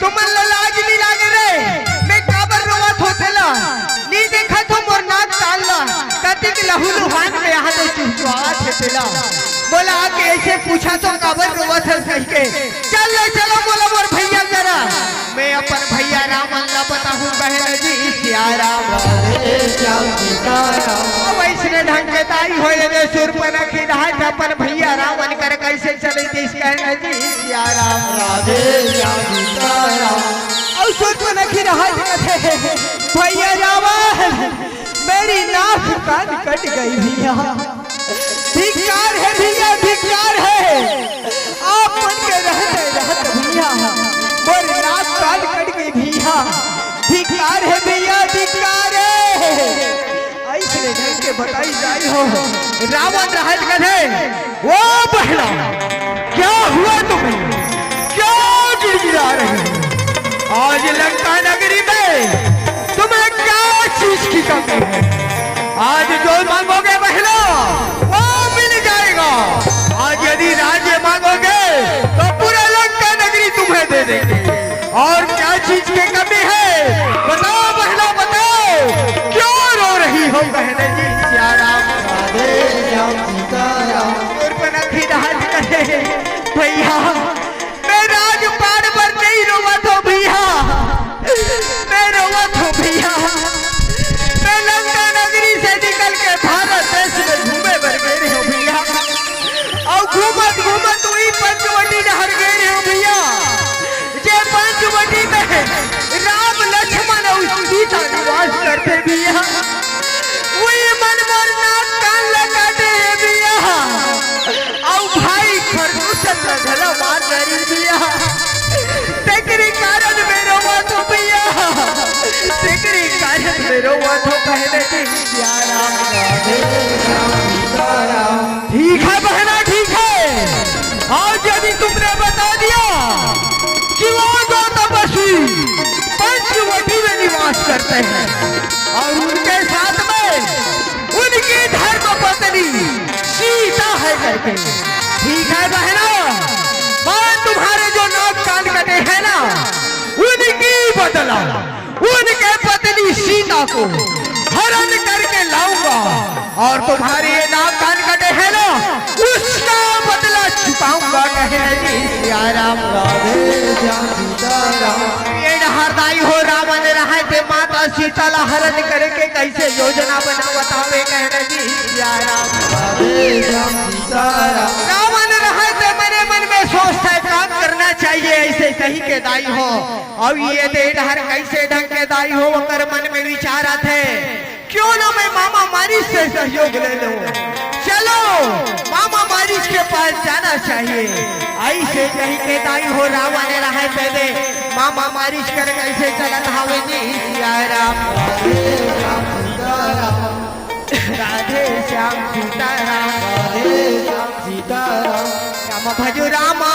तुमन ला लाज नइ लागे रे? मैं काबर रोवत हों तेला? नइ देखत हो मोर नाक कान ला? कतिक लहू लुहान में यहाँ तो चुहचुहात हे तेला। मोला आके अइसे पूछा तो काबर रोवत हस कहिके। चल ले चलो मोला मोर भैया करा। मैं अपन भैया रावण ला बताहूँ बहन जी सिया राम राधे श्याम सीताराम। अब अइसने ढंग के दाई होय रे सूर्पनखी रहय त अपन भैया रावण कर कइसे चले दिस कहन जी सिया राम राधे श्याम सीताराम। अउ सूर्पनखी रहय कथे, भैया रावण, मेरी नाक कान कट गई भैया। धिक्कार हे भैया, धिक्कार हे। आप मन के रहत रहत भैया, मोर नाक कान कट गई भैया। धिक्कार हे भैया, धिक्कार हे। अइसने ढंग के बताई जाय हो। रावण रहत कथे, ओ बहना, क्या हुआ तुम्हें? क्यों गिड़गिड़ा रही हो? आज लंका नगरी में तुम्हें क्या चीज की कमी है? आज जो मांगोगे बहना, और पनखी राज करे भैया, मैं राजपाट बर नहीं रोवत हूँ भैया, मैं रोवत हूँ भैया, मैं लंका नगरी से निकल के भारत देश में घूमे बर गे रहे हूँ भैया, और घूमत घूमत वही पंचवटी डहर गे रहे हूँ भैया, जे पंचवटी में राम लक्ष्मण और सीता निवास करते भैया, वही मन मोर नाक कान ला काटे हे भैया, अउ भाई खरगोश ला घला मार डारिस भैया। तेकरे कारण में रोवत हूँ भैया, तेकरे कारण में रोवत हूँ बहना जी। सिया राम राधे श्याम सीताराम। ठीक है बहना, ठीक है। आज यदि तुमने बता दिया कि वो दो तपस्वी पंचवटी में निवास करते हैं और उनके साथ में उनकी धर्म पत्नी सीता है करके। ठीक है बहना, मैं तुम्हारे जो नाक कान कटे हैं ना, उनकी बदला, उनके पत्नी सीता को हरण करके लाऊंगा और तुम्हारे ये नाक कान कटे हैं ना, उसका बदला चुकाऊंगा। कहे जी सिया राम राधे श्याम सीताराम। ये डहर दाई हो रावण रहे थे माता सीता ला हरण करे के कैसे योजना बनावत हवे, कहे जी सिया राम राधे श्याम सीताराम। रावण रहे थे मने मन में सोचता है काम करना चाहिए ऐसे कही के दाई हो। अब ये दे डहर कैसे ढंग के दाई हो, ओकर मन में विचार आथे, क्यों ना मैं मामा मारिच से सहयोग ले लूं। चलो, मामा मारिच के पास जाना चाहिए। ऐसे कही के दाई हो रावण रहे थे दे, मामा मारिच कर कैसे चलत हवे जी सिया राम। राधे श्याम सीताराम। राधे श्याम सीताराम। राम भजो रामा,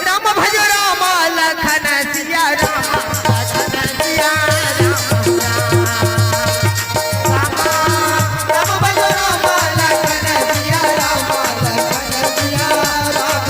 राम भजो रामा, लखन सिया रामा, लखन सिया रामा। रामा, राम भजो रामा, लखन सिया रामा, लखन सिया रामा।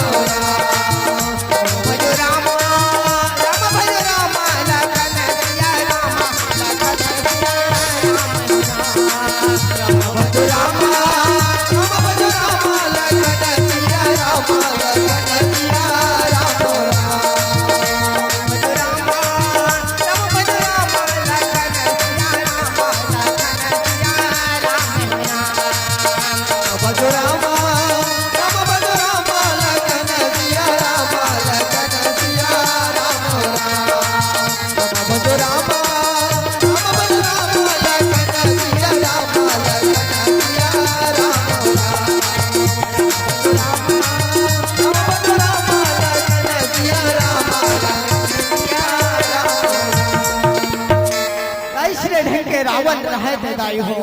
कैसे ढंग के रावण रहे थे दाई हो।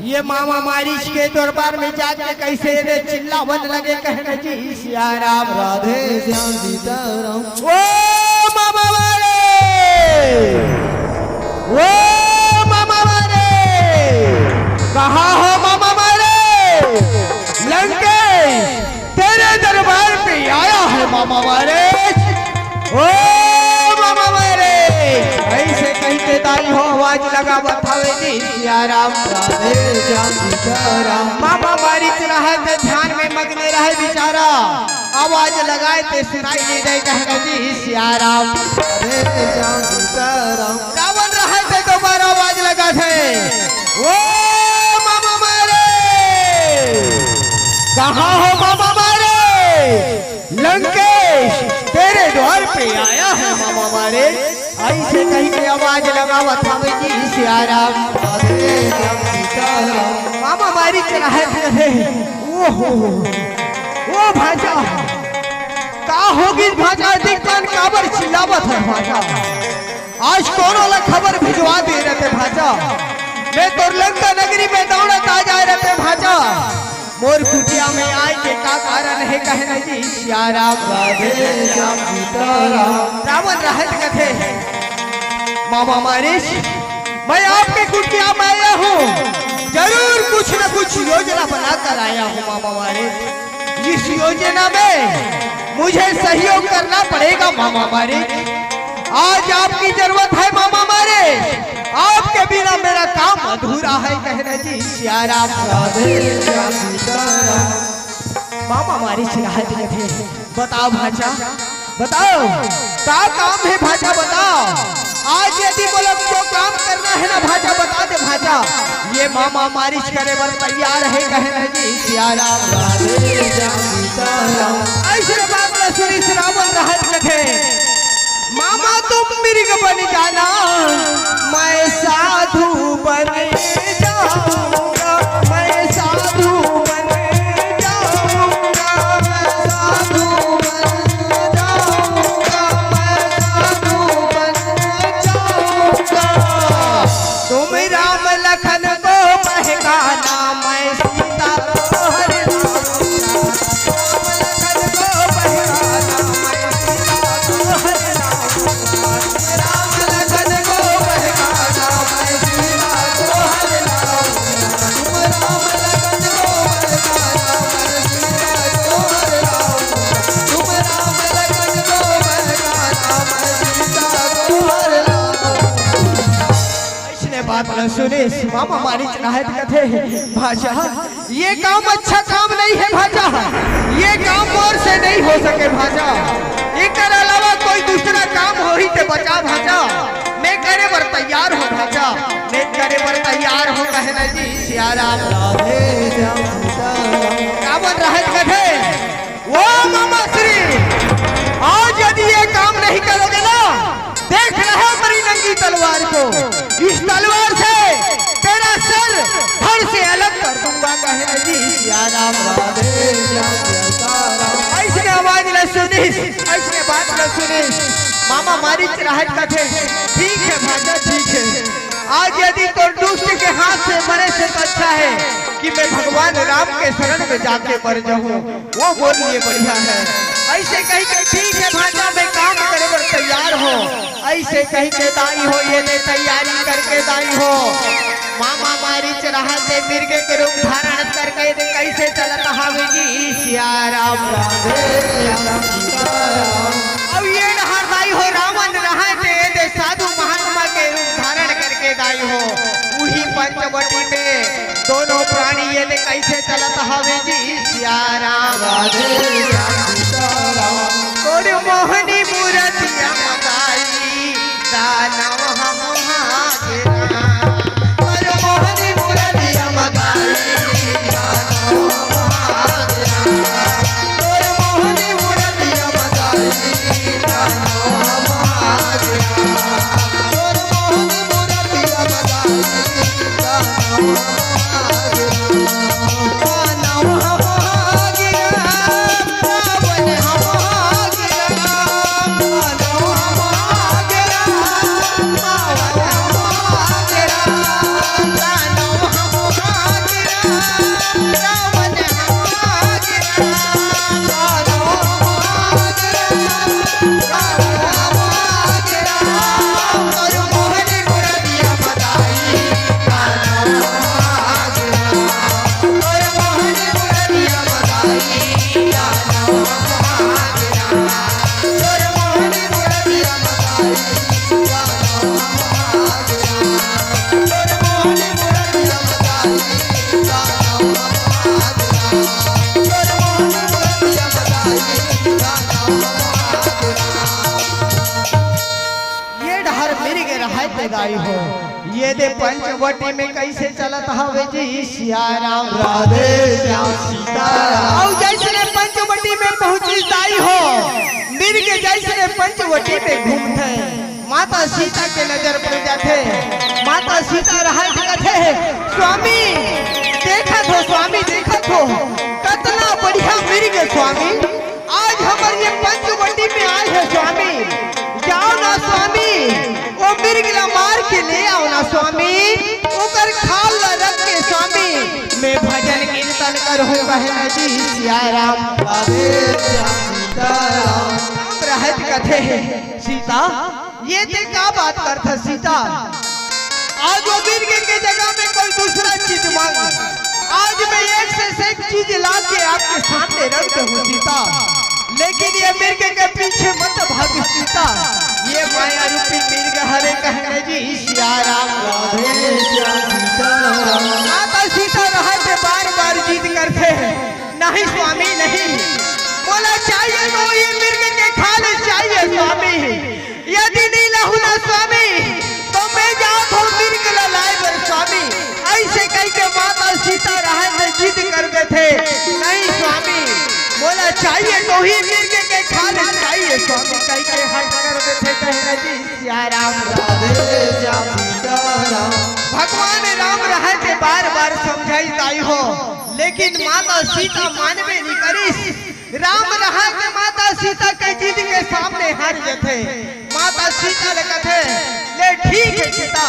ये मामा मारिच के दरबार में जाके कैसे रे चिल्लावन लगे, कहने जी सिया राम राधे श्याम सीताराम। ओ मामा मारे, ओ मामा मारे, कहाँ हो मामा मारे? लंकेश तेरे दरबार पे आया है मामा मारे। ओ मामा मारे, ऐसे कही के दाई हो आवाज लगावत हवे जी सिया राम। राधे श्याम सीताराम। मामा मारिच रहे थे ध्यान में मगने रहे बेचारा, आवाज लगाए ते सुनाई नहीं दे, कहने जी सिया राम। राधे श्याम सीताराम। रावण रहे थे दोबारा आवाज लगा थे, ओ मामा मारे, कहाँ हो मामा मारे? लंकेश तेरे द्वार पे आया है मामा मारे। ऐसे कही के आवाज लगावत हवे जी सिया राम। राधे श्याम सीताराम। मामा मारिच रहे थे। ओहो, ओ भांजा, का होगिस भांजा? दिक्कत काबर चिल्लावत है भांजा? आज कोनो ला खबर भिजवा दे रहते भांजा, मैं तोर लंका नगरी में दौड़त आ जाए रहते भांजा। मोर कुटिया में आए के का कारण है, कहने जी सिया राम। राधे श्याम सीताराम। रावण रहत कथे, मामा मारिच, मैं आपके कुटिया में आया हूँ, जरूर कुछ न कुछ योजना बनाकर आया हूँ मामा मारिच। इस योजना में मुझे सहयोग करना पड़ेगा मामा मारिच। आज आपकी जरूरत है मामा मारिच। आपके बिना मेरा काम अधूरा है, कहे न जी सिया राम। राधे श्याम सीताराम। मामा मारीच राहत कथे, बताओ भांचा, बताओ, का काम हे भांचा, बताओ। आज यदि मोला जो काम करना हे ना भांचा, बता दे भांचा, ये मामा मारीच करे बर तैयार हे, कहे न जी सिया राम। राधे श्याम सीताराम। अइसने बात ला सुनिस रावण राहत कथे, मामा तुम मृग बन जाना, मैं साधु बन जाऊंगा, मैं साधु बन जाऊंगा, मैं साधु बन जाऊंगा, मैं साधु बन जाऊंगा। तुम राम लखन को बहकाना, मैं सीता को हर लाऊंगा। राम लखन को बहकाना, मैं सीता को हर लाऊंगा। राम लखन को बहकाना, मैं सीता को हर लाऊंगा। तुम राम लखन को बहकाना, मैं सीता को हर लाऊंगा। तुम राम लखन को बहकाना, मैं सीता को हर लाऊंगा। अइसने बात ला सुनिस मामा मारीच राहत कथे, भांचा, ये काम अच्छा काम नहीं हे भांचा, ये काम मोर से नहीं हो सके भांचा। एकर अलावा कोई दूसरा काम होही ते बता भांचा, मैं करे बर तैयार हों भांचा, मैं करे बर तैयार हों, कहे न जी सिया राम। राधे श्याम सीताराम। रावण राहत कथे, ओ मामा श्री, आज यदि ये काम नहीं करोगे ना, देख रहे हो मेरी नंगी तलवार को, इस तलवार से तेरा सर धड़ से अलग कर दूंगा, कहे न जी सिया राम। राधे श्याम सीताराम। अइसने आवाज ला सुनिस, अइसने बात ला सुनिस, मामा मारीच राहत कथे, ठीक हे भांचा, ठीक हे, आज यदि तोर दुष्ट के हाथ से मरे से तो अच्छा हे कि मैं भगवान राम के शरण में जाके मर जाहूं, वो बोल ये बढ़िया हे। अइसे कहि के ठीक हे भांचा, मैं काम करे बर तैयार हों। अइसे कहि के दाई हो, ये दे तैयारी करके दाई हो, मामा मारीच राहत हे मृग के रूप धारण करके दे कइसे चलत हावे जी सिया राम। राधे श्याम सीताराम। अब ये डहर दाई हो रावण राहत हे, ये दे साधु महात्मा के रूप धारण करके दाई हो, उही पंचवटी में दोनों प्राणी ये दे कइसे चलत हावे जी सिया राम। राधे श्याम सीताराम। तोर मोहनी मूरतिया म दाई, दानव हम हाजरा। तोर मोहनी मूरतिया म दाई, दानव हम हाजरा। तोर मोहनी मूरतिया म दाई, दानव हम हाजरा। तोर मोहनी मूरतिया म दाई, दानव हम हाजरा। दानव हम हाजरा। ये डहर मिल गे रहय ते दाई हो, ये दे पंचवटी में कइसे चलत हवे जी सिया राम। राधे श्याम सीताराम। अउ जइसने पंचवटी में पहुंचिस दाई हो, मिर्ग जइसने पंचवटी में घूमथे, माता सीता के नजर पड़ जाथे। माता सीता रहय ते कथे, स्वामी देखत हो, स्वामी देखत हो, कतना बढ़िया मिर्ग स्वामी, आज हमर ये पंचवटी में आय हे स्वामी, जाव ना स्वामी, ओ मिर्ग ला मार के ले आव ना स्वामी, ओकर खाल ला रख के स्वामी, मैं भजन कीर्तन करहूं कहे न जी सिया राम। राधे श्याम सीताराम। राम रहत कथे सीता, ये ते का बात करथस सीता? आज वो मिर्ग के जगह में कोई दूसरा चीज मांग। आज मैं एक से एक चीज ला के आपके सामने रख दूं सीता, लेकिन ये मिर्ग के पीछे मत भाग सीता, ये माया रूपी मिर्ग हरे कहने जी सिया राम। राधे श्याम सीताराम। माता सीता रहत हे बार बार जिद करथे, नहीं स्वामी नहीं, मोला चाहिए तो ये मिर्ग के खाल चाहिए स्वामी। यदि नी लहू ना स्वामी, तो मैं जात हूँ मिर्ग ला लाए बर स्वामी। ऐसे कह के माता सीता रहत हे जिद कर देथे, नहीं स्वामी, मोला चाहिए तो ही मिर्ग के खाल चाहिए स्वामी, कह के हट कर देथे कहने जी सिया राम। राधे श्याम सीताराम। भगवान राम रहत हे बार बार समझाई दाई हो, लेकिन माता सीता मानबे नहीं करिस। राम रहत हे माता सीता के जिद के सामने हार जथे। माता सीता ले कथे, ले ठीक हे सीता,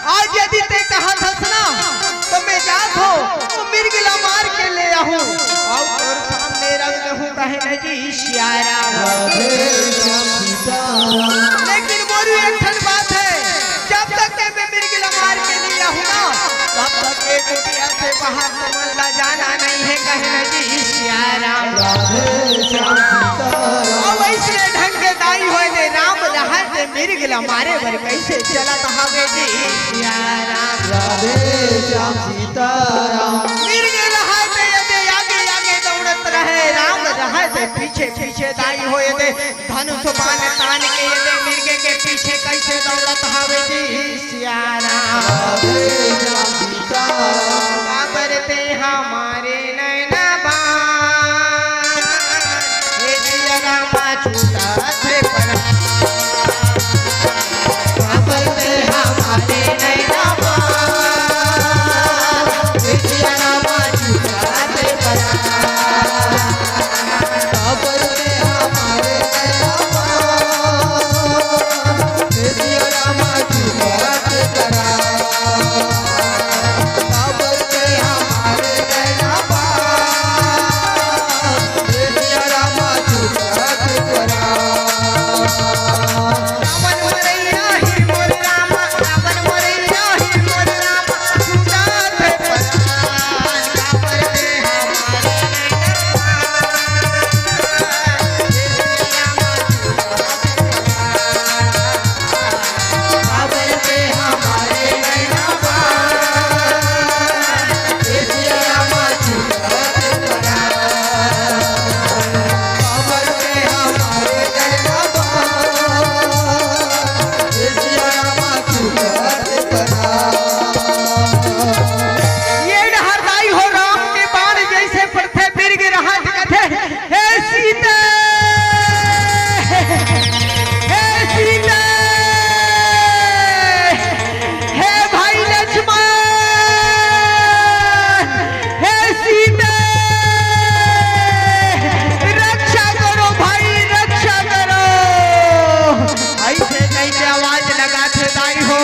आज यदि ते कहत हस ना, तो मैं जात हूँ, वो मिर्ग ला मार के ले आहूँ, अउ तोर सामने रख देहूँ, कहने जी सिया राम। राधे श्याम सीताराम। लेकिन मोर एक ठन बात हे, जब तक ते मैं मिर्ग ला मार के नहीं लाहूँ ना, तब तक ये कुटिया से बाहर तुमन ला जाना नहीं हे, कहने जी सिया राम। राधे श्याम सीताराम। अब ऐसे ढंग के दाई होय दे, राम रहत हे मिर्ग ला मारे बर कैसे चलत हवे जी सिया राम। राधे श्याम सीताराम। मिर्ग रहत हे ये दे आगे आगे दौड़त रहे, राम रहत हे पीछे पीछे दाई होय दे, धनुष बाण तान के ये दे मिर्ग के पीछे कैसे दौड़त हवे जी सिया राम। राधे श्याम सीताराम। काबर ते हमारे नैना बान, हे सिया राम छूटा थे पर। काबर ते हमारे नैना बान, हे सिया राम छूटा थे पर। ये डहर दाई हो राम के बाण जैसे पड़थे, फिर गिर हाथ कथे, हे सीता, हे सीता, हे भाई लक्ष्मण, हे सीता, रक्षा करो भाई, रक्षा करो। ऐसे कह के आवाज लगाथे दाई हो,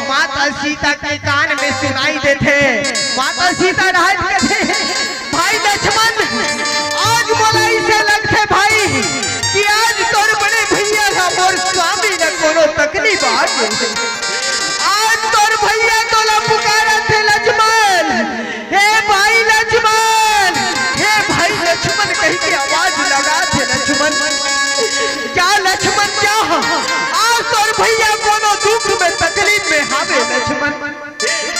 माता सीता के कान में सुनाई देथे। माता सीता राज कथे, भाई लक्ष्मण, आज मोला ऐसे लगथे भाई कि आज तोर बड़े भैया ला मोर स्वामी ला कोनो तकलीफ आ गे। आज तोर भैया तोला पुकारत हे लक्ष्मण, हे भाई लक्ष्मण, हे भाई लक्ष्मण कह के आवाज लगाथे लक्ष्मण। जा लक्ष्मण जा, आज तोर भैया कोनो दुख में तकलीफ में हावे लक्ष्मण।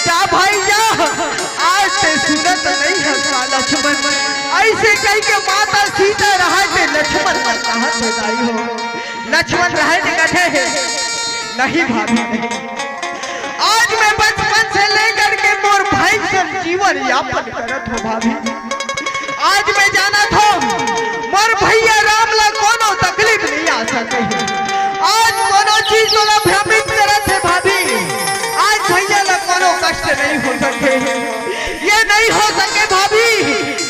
जा भाई जा, आज ते सुनत नहीं हस का लक्ष्मण। ऐसे कह के माता सीता रहत हे लक्ष्मण ला कहत हे दाई हो। लक्ष्मण रहत हे कथे हे, नहीं भाभी नहीं। आज मैं बचपन से लेकर के मोर भाई संग जीवन यापन करत हों भाभी। आज मैं जानत हों, मोर भैया राम ला कोनो तकलीफ नहीं आ सके हे। आज कोनो चीज तोला भ्रमित करत हे भाभी, आज भैया ला कोनो कष्ट नहीं हो सके हे। ये नहीं हो सके भाभी,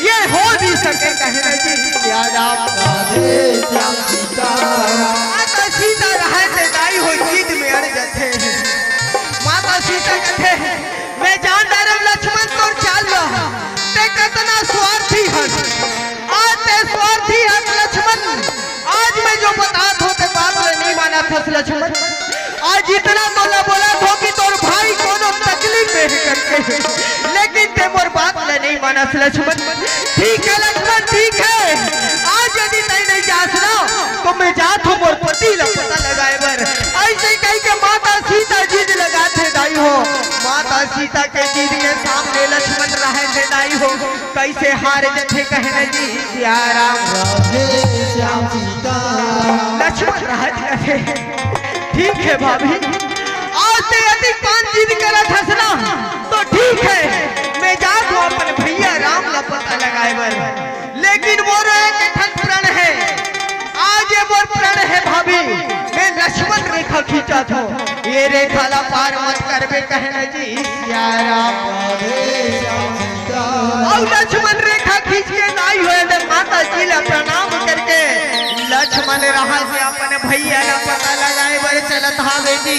ये हो नहीं सके कहने जी सिया राम। राधे श्याम सीताराम। माता सीता रहत हे दाई हो जिद में अड़ जाथे। माता सीता कथे, मैं जान डारेंव लक्ष्मण तोर चाल ला, ते कतना स्वार्थी हस। आज ते स्वार्थी हस लक्ष्मण, आज मैं जो बतात हों ते बात ला नहीं मानत हस लक्ष्मण। आज इतना तोला बोलत हों कि तोर भाई कोनो तकलीफ में हे करके, लेकिन ते मोर बात ला नहीं मानस लक्ष्मण। ठीक हे लक्ष्मण, ठीक हे, आज यदि तैं नहीं जास सीता के जिद के सामने लक्ष्मण रहय थे दाई हो, कइसे हार जथे कहे न जी सियाराम। राधे श्याम सीताराम। लक्ष्मण रहय थे, ठीक है भाभी, आज ते अतिक पान जिद करत हस ना, तो ठीक है, मैं जात हूँ अपन भैया राम ला पता लगाए बर, लेकिन मोरो एक ठन प्रण है, आज ये मोर प्रण है भाभी, मैं लक्ष्मण रेखा खींचत हूँ, ये रेखा ला पार मत करबे कहे न जी सियाराम। राधे श्याम सीताराम। अउ लक्ष्मण रेखा खींच के दाई हो एदे माता जी ला प्रणाम करके लक्ष्मण रहय थे अपन भैया ला पता लगाए बर चलत हावे जी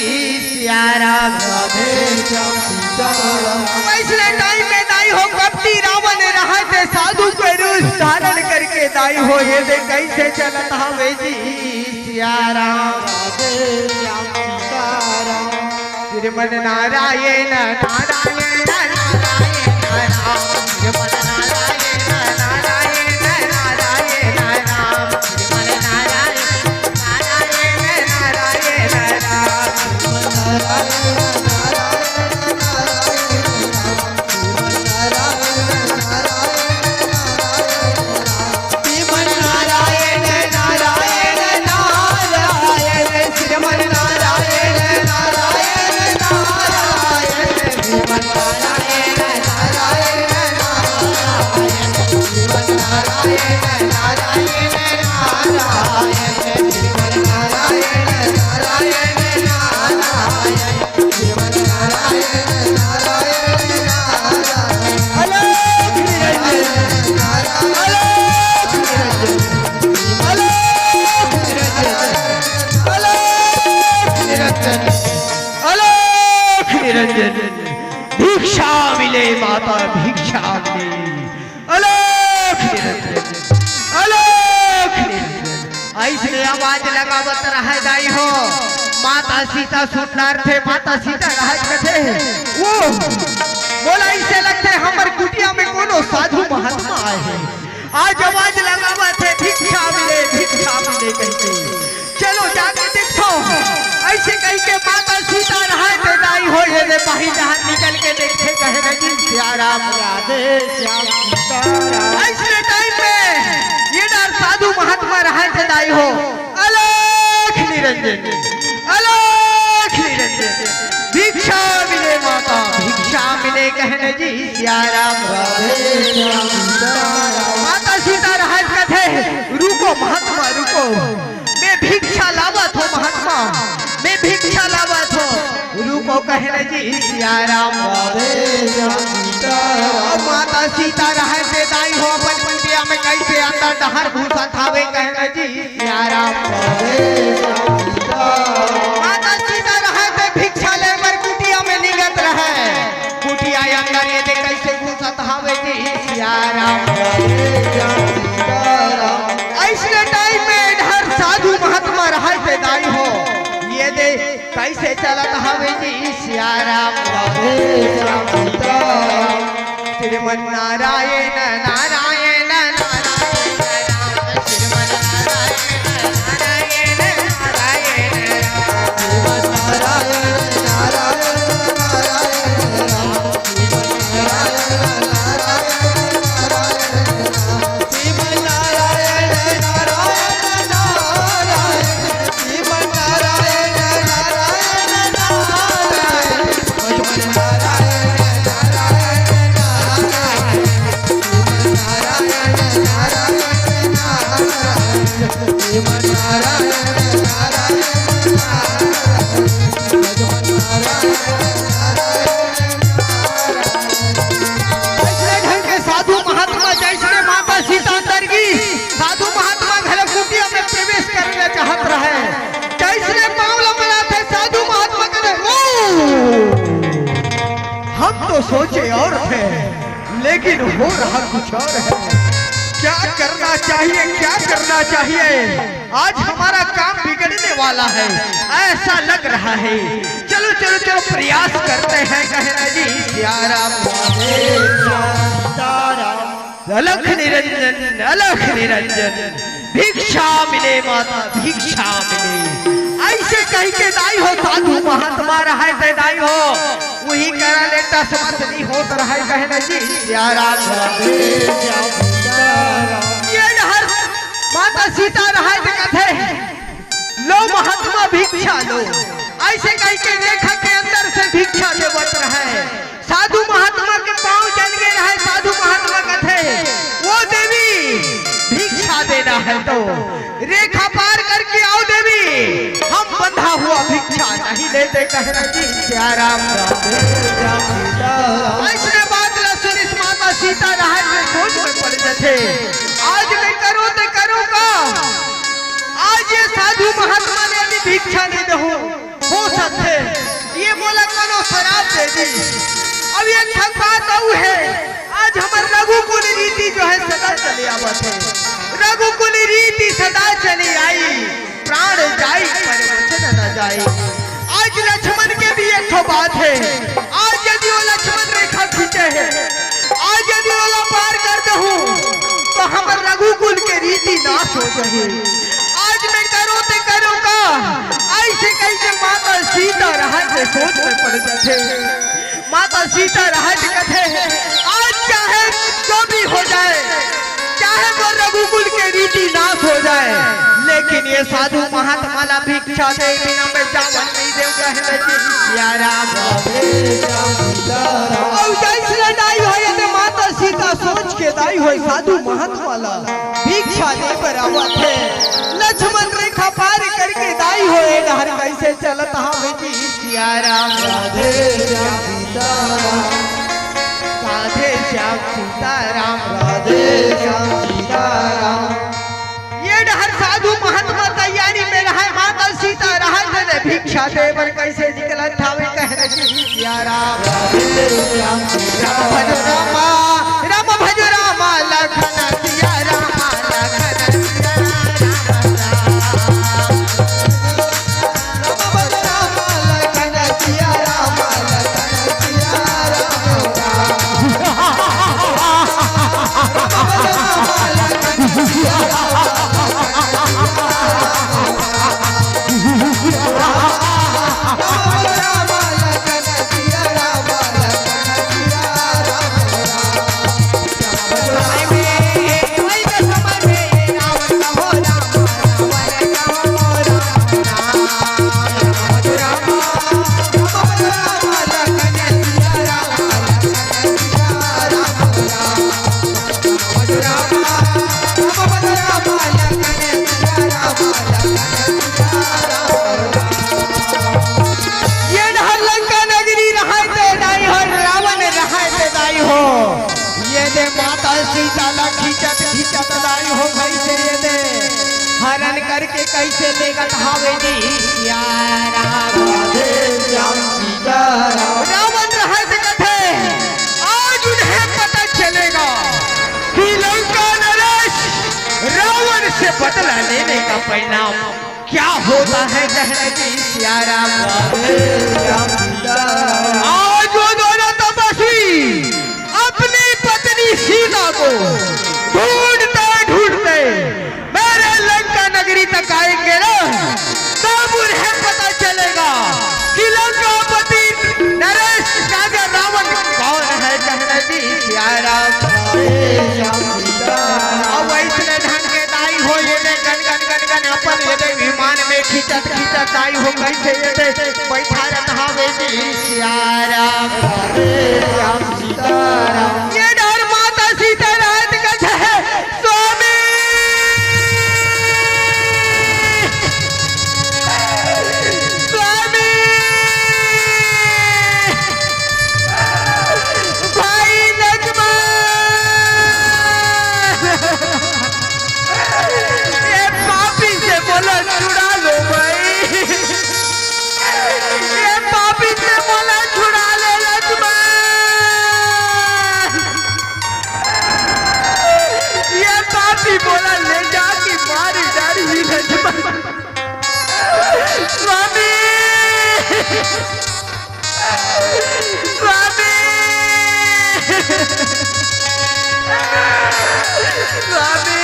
सियाराम। राधे श्याम सीताराम। वइसने टाइम में दाई हो कपटी रावण रहय थे साधु के रूप धारण करके दाई हो एदे कइसे चलत हावे जी सियाराम। राधे श्याम सीताराम। श्रीमन नारायण नारायण नारायण राम। श्रीमन नारायण नारायण नारायण राम। श्रीमन नारायण नारायण नारायण राम। श्रीमन नारायण नारायण नारायण, श्रीमन नारायण नारायण नारायण, श्रीमन नारायण नारायण नारायण, श्रीमन नारायण नारायण नारायण, श्रीमन नारायण नारायण नारायण। अलख निरंजन, अलख निरंजन, अलख निरंजन, अलख निरंजन, अलख निरंजन। भिक्षा मिले माता, भिक्षा मिले। अलख निरंजन, अलख निरंजन। अइसने आवाज लगावत रहय दाई हो। माता सीता सुन डारथे, माता सीता रहय कथे, ओ, मोला अइसे लगथे हमर कुटिया में कोनो साधु महात्मा आए हे। आज आवाज लगावत हे, "भिक्षा मिले, भिक्षा मिले," कहिके। चलो जाके देखो, अइसे कहिके माता सीता रहय थे दाई हो, एदे बाहिर डहर निकल के देखथे कहे न जी सियाराम। राधे श्याम सीताराम। अइसने टाइम में ये डार साधु महात्मा रहय थे दाई हो, अलख निरंजन, अलख निरंजन। भिक्षा मिले माता, भिक्षा मिले कहे न जी सियाराम। राधे श्याम सीताराम। माता सीता रहय कथे, "रुको महात्मा, रुको।" मैं भिक्षा लावत हों महात्मा, मैं भिक्षा लावत हों। रुको कहे न जी सियाराम। राधे श्याम सीताराम। अउ माता सीता रहय थे दाई हो अपन कुटिया में कइसे अंदर डहर घुसत हावे कहे न जी सियाराम। राधे श्याम सीताराम। माता सीता रहय थे भिक्षा ले बर कुटिया में निकलत रहय। कुटिया अंदर एदे कइसे घुसत हावे जी सियाराम। अइसने टाइम में इधर साधु महात्मा रहय थे दाई हो, एदे कइसे चलत हावे जी सियाराम। श्रीमन नारायण नारायण नारायण राम, श्रीमन नारायण नारायण नारायण राम। श्रीमन नारायण नारायण नारायण राम। अइसने ढंग के साधु महात्मा जइसने माता सीता अंदर गिस, साधु महात्मा घलो कुटिया में प्रवेश करे ला चाहत रहय। जइसने पाँव ला मलाथे साधु महात्मा कथे, "ओ, हम तो सोचे और थे, लेकिन हो रहा कुछ और है। क्या करना चाहिए, क्या करना चाहिए?" आज हमारा काम बिगड़ने वाला है, ऐसा लग रहा है। चलो, चलो, चलो, प्रयास करते हैं, कहे न जी सियाराम। अलख निरंजन, अलख निरंजन, भिक्षा मिले माता, भिक्षा मिले। अइसे कहिके दाई हो, साधु महात्मा रहय ते दाई हो, उही करा ले टस मस नइ होत रहय, कहे न जी सियाराम। ये डहर माता सीता रहय ते कथे, "लो महात्मा भिक्षा लो।" अइसे कहिके रेखा के अंदर से भिक्षा देवत रहय। साधु महात्मा के पाँव जल गे रहय, साधु महात्मा कथे, "ओ देवी, भिक्षा देना है तो रेखा पार करके आओ देवी, हम बंधा हुआ भिक्षा नहीं लेते," कहे न जी सियाराम। अइसने बात ला सुनिस माता सीता रहय ते सोच में पड़ जथे। आज मैं करों ते करों का, आज ये साधु महात्मा ने अभी भिक्षा नइ देहूं, हो सकथे ये मोला कोनो सराप दे दिस। अब एक ठन बात अउ हे, आज हमर रघुकुल रीति जो हे सदा चले आवत हे, रघुकुल रीति सदा चले आई, प्राण जाई पर वचन न जाई। आज लक्ष्मण के भी एक ठो बात हे, आज यदि वो लक्ष्मण रेखा खींचे हे, आज यदि ओला पार कर देहूं, तो हमर रघुकुल के रीति नाश हो जाही। आज मैं करों ते करों का, अइसे कहिके माता सीता रहय ते सोच में पड़ जथे। माता सीता रहय ते कथे, "आज चाहे जो भी हो जाए, चाहे वो रघुकुल के रीति नाश हो जाए, लेकिन ये साधु महात्मा ला भी भिक्षा दे बिना मैं जावन नइ देव," कहे न जी सियाराम। अउ जइसने दाई हो, ये दे माता सीता सोच के दाई हो, साधु महात्मा ला भिक्षा दे बर आवत हे। लक्ष्मण रेखा पार करके दाई हो, ये डहर कइसे चलत हावे जी सियाराम। राधे श्याम सीताराम। राधे श्याम सीताराम। राधे श्याम सीताराम। ये डहर साधु महात्मा तैयारी में रहय, माता सीता रहय ते भिक्षा दे बर कइसे निकलत हावे, कहे न जी सियाराम। राम भजो रामा, राम भजो रामा, लखन सिया रामा, लखन सिया रामा, राम राम। ये डहर लंका नगरी रहय ते दाई हो, रावण रहय ते दाई हो। ये दे माता सीता ला खींचत खींचत दाई हो, कइसे ये दे हरण करके कइसे लेगत हावे जी सियाराम। राधे श्याम सीताराम। रावण रहय ते कथे, आज उन्हें पता चलेगा कि लंका नरेश रावण से बदला लेने का परिणाम क्या होता है, कहे न जी सियाराम। आज वो दोनों तपस्वी अपनी पत्नी सीता को ढूंढते ढूंढते मेरे लंका नगरी तक आएंगे ना, तब उन्हें पता चलेगा कि लंकापति नरेश राजा रावण कौन है, कहे न जी सियाराम। अब अइसने ढंग के दाई हो, ये दे गन गन गन गन अपन ये दे विमान में खींचत खींचत दाई हो, कइसे ये दे बइठा रहत हावे जी सियाराम। ये डहर माता सीता रहय ते कथे, स्वामी, स्वामी, भाई लक्ष्मण, ये पापी से मोला छुड़ा लो भाई, ये पापी से मोला छुड़ा लो लक्ष्मण। ये पापी मोला ले जाके मार डारही लक्ष्मण। स्वामी, स्वामी, स्वामी।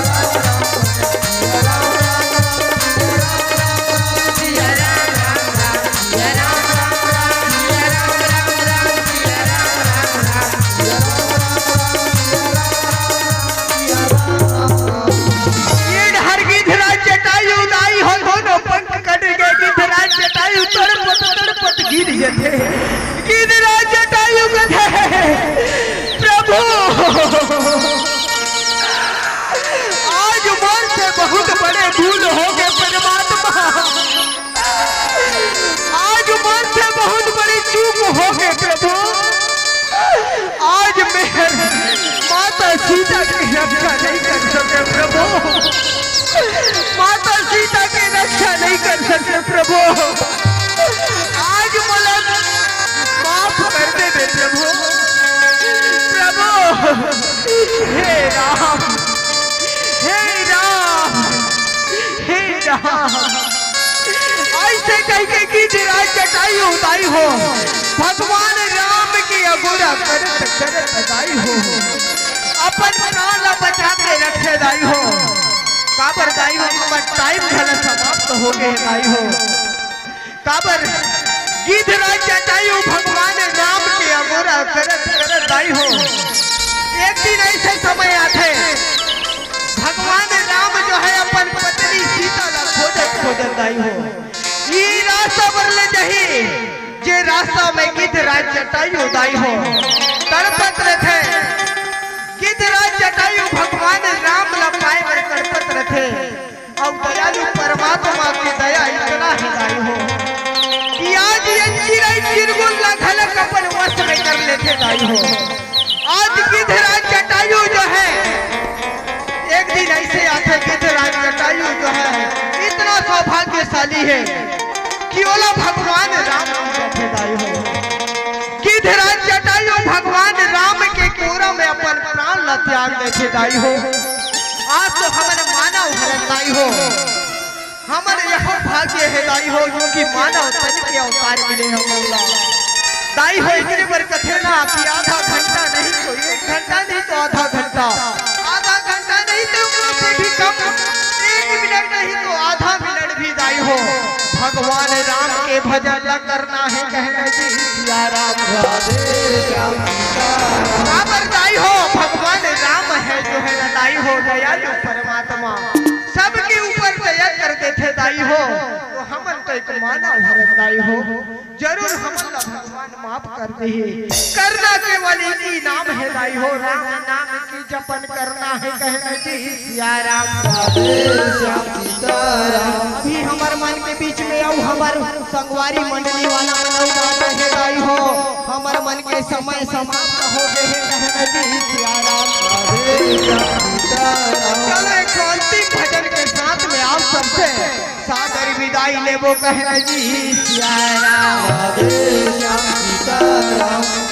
ये डहर गिधराज जटायु दाई हो, दोनों पंख कट गए। गिधराज जटायु तड़पत तड़पत गिर जथे। गिधराज जटायु कथे, "प्रभु, आज मोर से बहुत बड़े भूल हो गए परमात्मा, आज मोर से बहुत बड़ी चूक हो गए प्रभु। आज मैं माता सीता की रक्षा नहीं कर सके प्रभु, माता सीता की रक्षा नहीं कर सके प्रभु। आज मोला माफ कर दे दे प्रभु, प्रभु।" हे राम, हे राम, हे राम। ऐसे कह के गिधराज जटायु दाई हो, भगवान राम के अगोरा करत करत दाई हो, अपन प्राण ला बचा के रखे दाई हो। काबर दाई हो, हमर टाइम घला समाप्त हो गए दाई हो। काबर गिधराज जटायु भगवान राम के अगोरा करत करत दाई हो। एक दिन ऐसे समय आथे, भगवान राम जो है अपन पत्नी सीता ला खोजत खोजत दाई हो, ये रास्ता बर ले जाही, जे रास्ता में गिधराज जटायु दाई हो तड़पत रथे। गिधराज जटायु भगवान राम ला पाए बर तड़पत रथे। अउ दयालु परमात्मा के दया इतना है दाई हो कि आज ये चिरई चिरगुन ला घलक अपन वश में कर लेथे दाई हो। आज गिधराज जटायु जो है, एक दिन ऐसे आथे, गिधराज जटायु जो है इतना सौभाग्यशाली है कि ओला भगवान राम की बैठे दाई हो। गिधराज जटायु भगवान राम के कोरा में अपन प्राण ला त्याग देथे दाई हो। आज तो हमन मानव हरन दाई हो। हमर यह भाग्य हे दाई हो, जो कि मानव तन के अवतार मिले हमन ला। दाई हो, इतने बर कथे ना कि आधा घंटा नहीं तो एक घंटा, नहीं तो आधा घंटा, आधा घंटा नहीं तो उससे भी कम, एक मिनट नहीं तो आधा मिनट भी दाई हो, भगवान राम के भजन ला करना हे कहना जी। सिया राम। राधे श्याम सीताराम। काबर दाई हो, भगवान राम हे जो हे ना दाई हो, दयालु परमात्मा, सबके ऊपर दया कर देथे दाई हो। तो हमन तो एक मानव हरन दाई हो, जरूर हमन ला भगवान माफ कर देही। करना केवल इही नाम हे दाई हो, राम नाम की जपन करना हे कहना जी। सिया राम। राधे श्याम सीताराम। अभी हमर मन के बीच में अउ हमर संगवारी मंडली वाला मन अउ बात हे दाई हो, हमर मन के समय समाप्त हो गए हे कहना जी। सिया राम। राधे श्याम सीताराम। चलो, एक ठो अंतिम भजन के साथ में आप सबसे सादर विदाई लेबो कहना जी। सिया राम। राधे श्याम सीताराम।